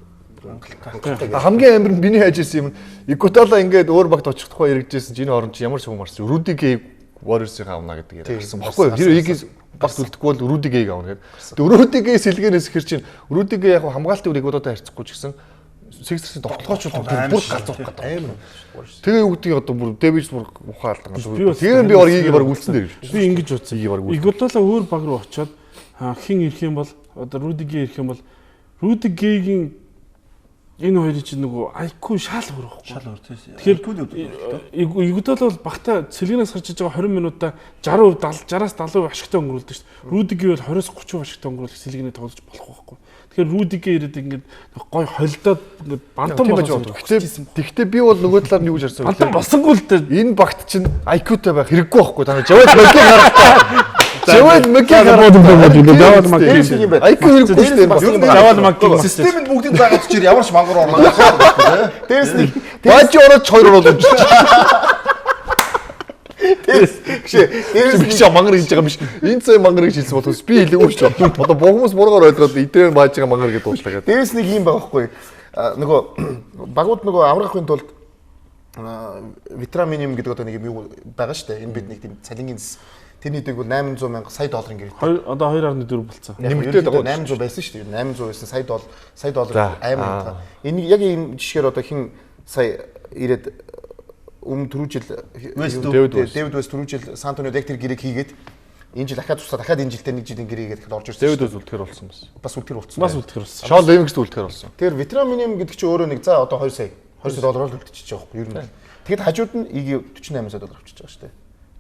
S6: хамгийн амар нь миний хайж ирсэн юм. Игутала ингээд өөр багт очих тухай яригдчихсэн чинь энэ хооронд чи ямар ч юм марсан. Руди Гэй Warriors-ийг авна гэдэг яриа гарсан баггүй юу? Тэр Игис багт үлдэхгүй бол Руди Гэйг авна гэдэг. Тэгээ Руди Гэй сэлгэнээс ихэр чинь Руди Гэй яг хамгаалтын үр Игудалтай харьцахгүй ч гэсэн Sixers-ийн довтлогооч бол бүр галзуурах гэдэг
S8: амар.
S6: Тэгээ юу гэдгийг одоо бүр Дэвис бүр ухаан алдан. Тэгээ би баг Иги баг үлдсэн дээр.
S5: Би ингэж утсан. Игудала өөр баг руу очиод хин ирэх юм бол одоо Руди Гэй ирэх юм бол Руди Гэйгийн энэ хоёрын чинь нөгөө IQ шал өөр байхгүй.
S7: Шал өөр тийм.
S5: Тэгэхээр Игудала бол багта цэлгэнээс гарч иж байгаа 20 минутаа 60% 60-аас 70% ашигтай өнгөрүүлдэг шүү дээ. Рудиги бол 20-с 30% ашигтай өнгөрүүлэх цэлгэнээ тоглож болох байхгүй. Тэгэхээр Рудиги ирээд ингээд гой холдоод ингээд бантан болгож
S6: Гэхдээ би бол нөгөө талаар нь юу гэж харсан
S5: бэ? Бантан болсонгүй л дээ.
S6: Энэ багт чинь IQ-тай байх хэрэггүй байхгүй. Та нар Жавал Макки харахтаа. Жавал Макки хараад
S5: Жавал Макки
S6: IQ хэрэггүй шүү дээ.
S5: Жавал Макки
S7: системэнд бүгдийг заагаад чир ямар ч мангар орлоо.
S8: Дээрс нэг
S6: баж ороод хоёр оруулж.
S8: Дээрс
S6: дээрс би чи мангар хийж байгаа юм биш. Энэ цай мангар гэж хэлсэн болохоос би хэлээгүй шүү. Одоо хүмүүс буруугаар ойлгоод эдгээр бааж байгаа мангар гэж дуудлаа гэдэг.
S8: Дээрс нэг юм байгаа байхгүй. Нөгөө багууд нөгөө аврахын тулд ветеран минимум гэдэг одоо нэг юм юу байгаа шүү дээ. Энэ бид нэг тийм цалингийн тэрний дэг бол 800 мянга сая долларын гэрээ.
S5: Одоо 2.4 болцсон.
S8: Нэмэгдээд байгаа 800 байсан шүү дээ. 800 байсан сая доллар сая доллар амар юм. Энэ яг ийм жишгээр одоо хин сая ирээд өмнө түрүү жил Дэвид Вест түрүү жил Сан Антониод яг тэр гэрээг хийгээд энэ жил дахиад тусаа дахиад энэ жилдээ нэг жилийн гэрээ хийгээд дахиад орж ирсэн.
S6: Дэвид Вест үлдэхэр болсон бас.
S8: Бас үлдэхэр болсон.
S5: Бас үлдэхэр болсон.
S6: Шон Ливингст үлдэхэр болсон.
S8: Тэр ветеран минимум гэдэг чинь өөрөө нэг за одоо 2 сая 2 сая доллараар үлдчихэж байгаа байхгүй юу ер нь. Тэгэхэд хажууд нь иг 48 сая доллар авчиж байгаа шүү дээ.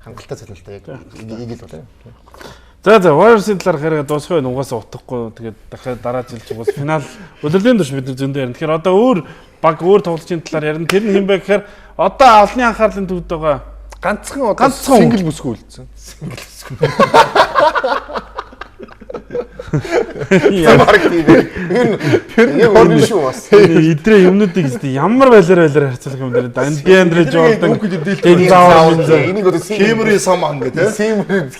S8: Хангалттай цалинтай яг ийг л бол.
S5: За Warriors-ын талаар яриага дуусгах нь угаасаа утгагүй. Тэгээд дахиад дараа жил ч угаас финал удирдлагын турш бид нар зөндөө ярина. Тэгэхээр одоо өөр баг өөр тоглолчийн талаар ярина. Тэр нь хэн бэ гэхээр одоо олонний анхаарлын төвд байгаа
S6: Ганцхан одоо
S5: Ганцхан
S6: сингл бүсгүй үлдсэн.
S8: Бараг тийм ээ. Энэ яг үнэн шүү бас.
S5: Идрээ юмнуудыг зү ямар байлаар харьцуулах юм дэр. Дандре Жордан, Дензао
S8: Энийг одоо сингл
S7: Кемери сам ан гэдэг.
S8: Сингл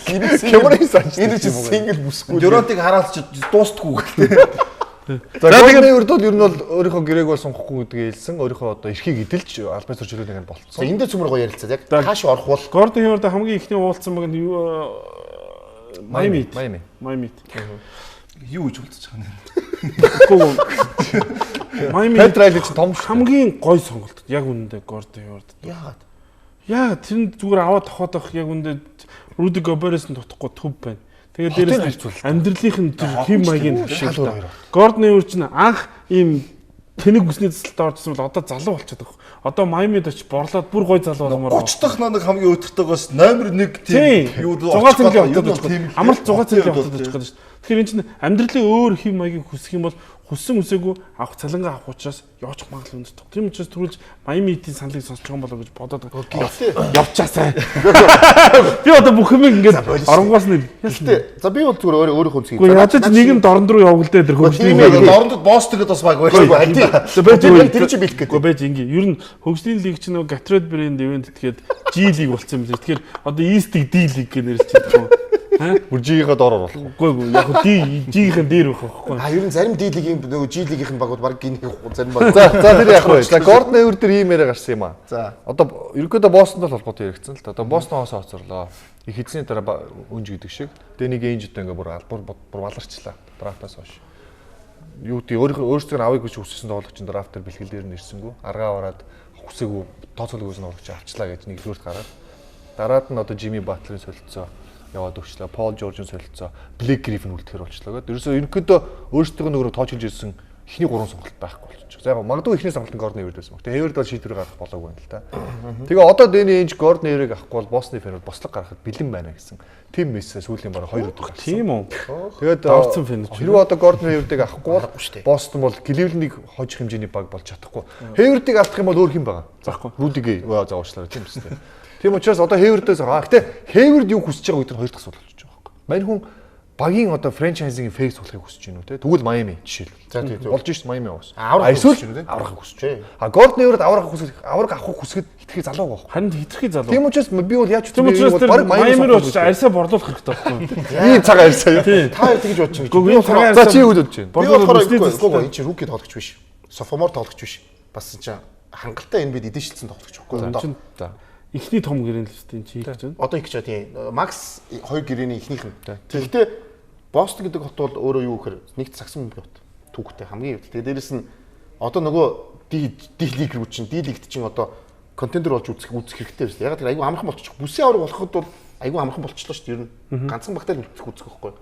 S6: Кемерийн сан ч
S8: Энэ чинь сингл бүсгүй.
S7: Дюрантыг хараад ч дуустдаггүй гэх.
S6: За тэгээд урд бол ер нь бол өөрийнхөө гэрээг бол сонгохгүй гэдгийг хэлсэн. Өөрийнхөө одоо эрхийг эдэлж албан ёсоор чөлөөний нэг болцсон.
S8: За энэ дээр цөмөр гоё ярилцаа яг тааш орох бол
S5: Гордон Хейвард хамгийн ихний уулзсан баг нь юу Майами.
S6: Майами.
S5: Майами.
S7: Юу гэж үлдчихэж байгаа юм.
S5: Үгүй. Майами
S6: Пэт Райли чинь том шүү.
S5: хамгийн гой сонголт. Яг үнэндээ Гордон Хейвард.
S8: яагаад?
S5: Яа тэр нь зүгээр аваад тохоод байх яг үнэндээ Руди Гоберээс нь тутахгүй төв байна. Тэгээд
S6: Хотын
S5: дээрээс нь
S6: харьцуулалт.
S5: амьдралынх нь тэр хэм маягийн
S6: Шал өөр хоёр.
S5: Гордон Хейвард чинь анх ийм тэнэг үсний засалд оржсэн бол одоо залуу болчиход байгаа. Одоо Майамид очиж борлоод бүр гой залуу болмоор байна.
S7: 30 дахь нэг хамгийн өдөртөгөөс номер 1
S5: Тийм.
S7: тийм юу
S5: 6 цэнгийн хотод
S7: очих
S5: очих. Амралт 6 цэнгийн хотод очих гэдэг шүү дээ. Тэгэхээр энэ чинь амьдралын өөр хэв маягийг хүсэх юм бол хүссэн үсээгүй авах цалингаа авах учраас явчих магадлал өндөртэй. Тийм учраас түрүүлж Майами Heat-ийн саналыг сонсож байгаа юм болоо гэж бодоод байгаа. Явчаасай. Би одоо бүх юм ингээд оронгоос нь
S8: Гэтэ за би бол зүгээр өөр өөрийнхөө үнцгийг.
S5: Үгүй яаж ч нэг нь дорн руу явгалдээ тэр хөгжлийн
S8: тийм
S5: лиг.
S8: ээ.
S7: Дорндод Бостон гэдээ бас баг
S8: Үгүй
S7: байж.
S8: тийм.
S5: За байж
S8: Тэр тэр чинь бэлэх
S5: Үгүй
S8: гэдэг.
S5: байж ингээ. Ер нь хөгжлийн лиг чинь нөгөө Gatorade Brand event тэгээд G лиг болсон юм лээ. Тэгэхээр одоо East-ийг D лиг гэж нэрлэж байгаа юм.
S6: Бүр G-ийнхаа доор оруулах.
S5: Үгүй үгүй яг хөө D G-ийн дээр байх байхгүй.
S8: А ер нь зарим D лигийн нөгөө G лигийнх нь багууд баг гинх зарим баг.
S6: За за тэр яах вэ? За Гордон Хейвард дээр ийм яриа гарсан юм аа.
S8: За.
S6: Одоо ерөнхийдөө Бостонд л холбоотой яригдсан л та. Одоо Бостоноос хоцорлоо. Их эзний дараа өнж гэдэг шиг. Дэнийг Эйнж одоо ингээ бүр албар бүр баларчлаа. Драфтаас хойш. Юу гэдэг өөрийнхөө өөрсдөө нь авъя гэж хүссэн тоглогч нь драфт дээр бэлтгэл дээр нь ирсэнгүү. Аргаа бараад хүсээгүй тооцоолгүй тоглогч авчлаа гэж нэг зүрт гараад. Дараад нь одоо Жими Батлерын солилцоо яваад өгчлээ. Пол Жоржийн солилцоо, Блэк Гриффин үлдэхэр болчлоо гэдэг. Ерөөсөө ерөнхийдөө өөрсдийнхөө нөгөө тоочилж ирсэн эхний гурван сонголт байхгүй болчих. За яг магадгүй эхний сонголт нь Гордон Хейвард байсан баг. Тэгээ Хейвард бол шийдвэр гаргах болоогүй юм л та. Тэгээ одоо Дэни Эйнж Гордон Хейварыг авахгүй бол Босны фэнүүд бослог гаргахад бэлэн байна гэсэн. Тим Месси сүүлийн бараг 2 өдөр гарсан.
S5: Тийм үү.
S6: Тэгээд
S5: Даварцсан фэнүүд ч
S6: хэрвээ одоо Гордон Хейвардыг авахгүй бол Бостон бол Кливлендийг хожих хэмжээний баг болж чадахгүй. Хейвардыг алдах юм бол өөр хэн байгаа?
S5: Заахгүй.
S6: Руди Гей за уучлаарай тийм үстэй. Тийм учраас одоо Хейвардээс аа гэтээ Хейвард юу хүсэж байгаа гэдэг нь хоёр дахь асуудал болчих жоох байхгүй. Мань хүн багийн одоо франчайзингийн фейс болохыг хүсэж байна уу те? Тэгвэл Майами жишээлбэл.
S8: За, тий, зөв.
S6: Болж шít Майами уус.
S8: Аврах
S6: А,
S8: хүсэж байна уу те?
S6: аврахыг хүсэж
S8: Тий.
S6: байна. А Гордон Хейвард аврахыг хүсэх авраг авахыг хүсэхэд хитрхи залуу байгаа байхгүй.
S5: Харин хитрхи залуу.
S6: Тийм учраас би бол яаж
S5: Тийм учраас тэр
S6: баг
S5: Майами руу очиж арьсаа борлуулах хэрэгтэй байхгүй.
S6: Ийм цагаан арьсаа юу?
S8: Та хоёр тэгж бодож байгаа гэж.
S5: Үгүй би цагаан
S6: За
S5: арьсаа
S6: чи юу гэж бодож байна?
S8: Би
S5: борлуулах
S8: болохоор
S5: үсний
S8: үгүй
S5: засалтай.
S8: үгүй энэ чинь руки тоглогч биш. Софомор тоглогч биш. Бас чинь хангалттай энэ бид эдэн шилжсэн тоглогч байхгүй
S5: Энэ
S8: одоо.
S5: чинь
S6: За.
S5: эхний том гэрээ л өстэй энэ чи хийх гэж байна.
S8: Одоо их гэж тийм Макс хоёр гэрээний эхнийх нь. Тэгэхдээ Бостон гэдэг хот бол өөрөө юу гэхээр нэгт сагсан бөмбөгийн хот. Түүхтэй хамгийн хэвдэл. Тэгээ дээрэс нь одоо нөгөө D лиг рүү чинь D лигт чинь одоо контендер болж үзэх хэрэгтэй байсан. Яг тэр айгүй амархан болчих. Бүсийн авраг болоход бол айгүй амархан болчихлоо шүү дээ. Ер нь ганцхан багтаа л үзэх байхгүй.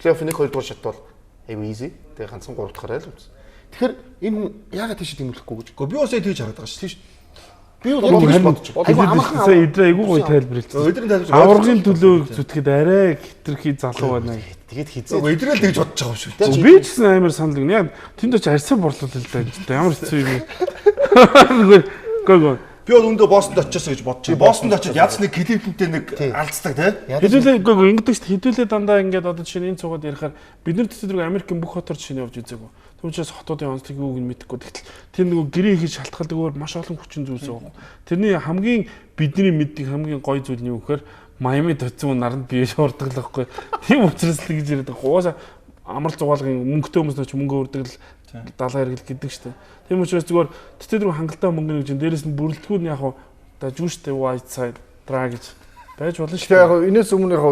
S8: Плей-офф 1 2 дугаар шат бол айгүй easy. Тэгээ ганцхан 3 дахьараа л үз. Тэгэхээр энэ хүн яагаад тийш тэмүүлэхгүй гэж.
S7: Гэхдээ би бас яг тэгж хараад байгаа шүү.
S8: Тийш. Би бол яг тэгж бодож байна. Айгүй амархан.
S5: Сая идрээ айгүй гоё тайлбарлалцсан.
S7: Өдрийн тайлбар.
S5: Аваргын төлөө зүтгэхэд арай хитрхи залуу байна.
S8: Тэгээд хизээ.
S7: Өдрөө л тэгж бодож байгаа юм шүү.
S5: Би ч гэсэн амар санал өгнө. Яг тэнд очиж арьсаа борлуулал л да. Энэ ямар хэцүү юм бэ? Үгүй үгүй.
S7: Би бол өндөө Бостонд очижсэн гэж бодож байна. Бостонд очиж ядс нэг Кливлендтэй нэг алдцдаг тий.
S5: Хэдүүлээ үгүй үгүй ингэдэг шүү дээ. Хэдүүлээ дандаа ингээд одоо жишээ нь энэ цугаад ярихаар бид нар төсөдрөг Америкийн бүх хотоор жишээ нь явж үзээгүй. Тэр учраас хотуудын онцлог юуг нь мэдэхгүй. Тэгтэл тэр нөгөө гэрээ хийж шалтгаалдаг өөр маш олон хүчин зүйлс байгаа. Тэрний хамгийн бидний мэддэг хамгийн гоё зүйл нь юу гэхээр Майамид очсон хүн наранд бие шуурдаг л байхгүй. Тийм учраас л гэж яриад байгаа. Угаасаа амрал зугаалгын мөнгөтэй хүмүүс нөч мөнгө өрдөг л далаа хэрэгэл гэдэг шүү дээ. Тийм учраас зүгээр тэтгэл рүү хангалттай мөнгө нэг чинь дээрэс нь бүрэлдэхүүн яг хуу дажгүй шүү дээ white side дра гэж байж болно шүү
S6: Тэгээ
S5: дээ.
S6: яг энэс өмнө яг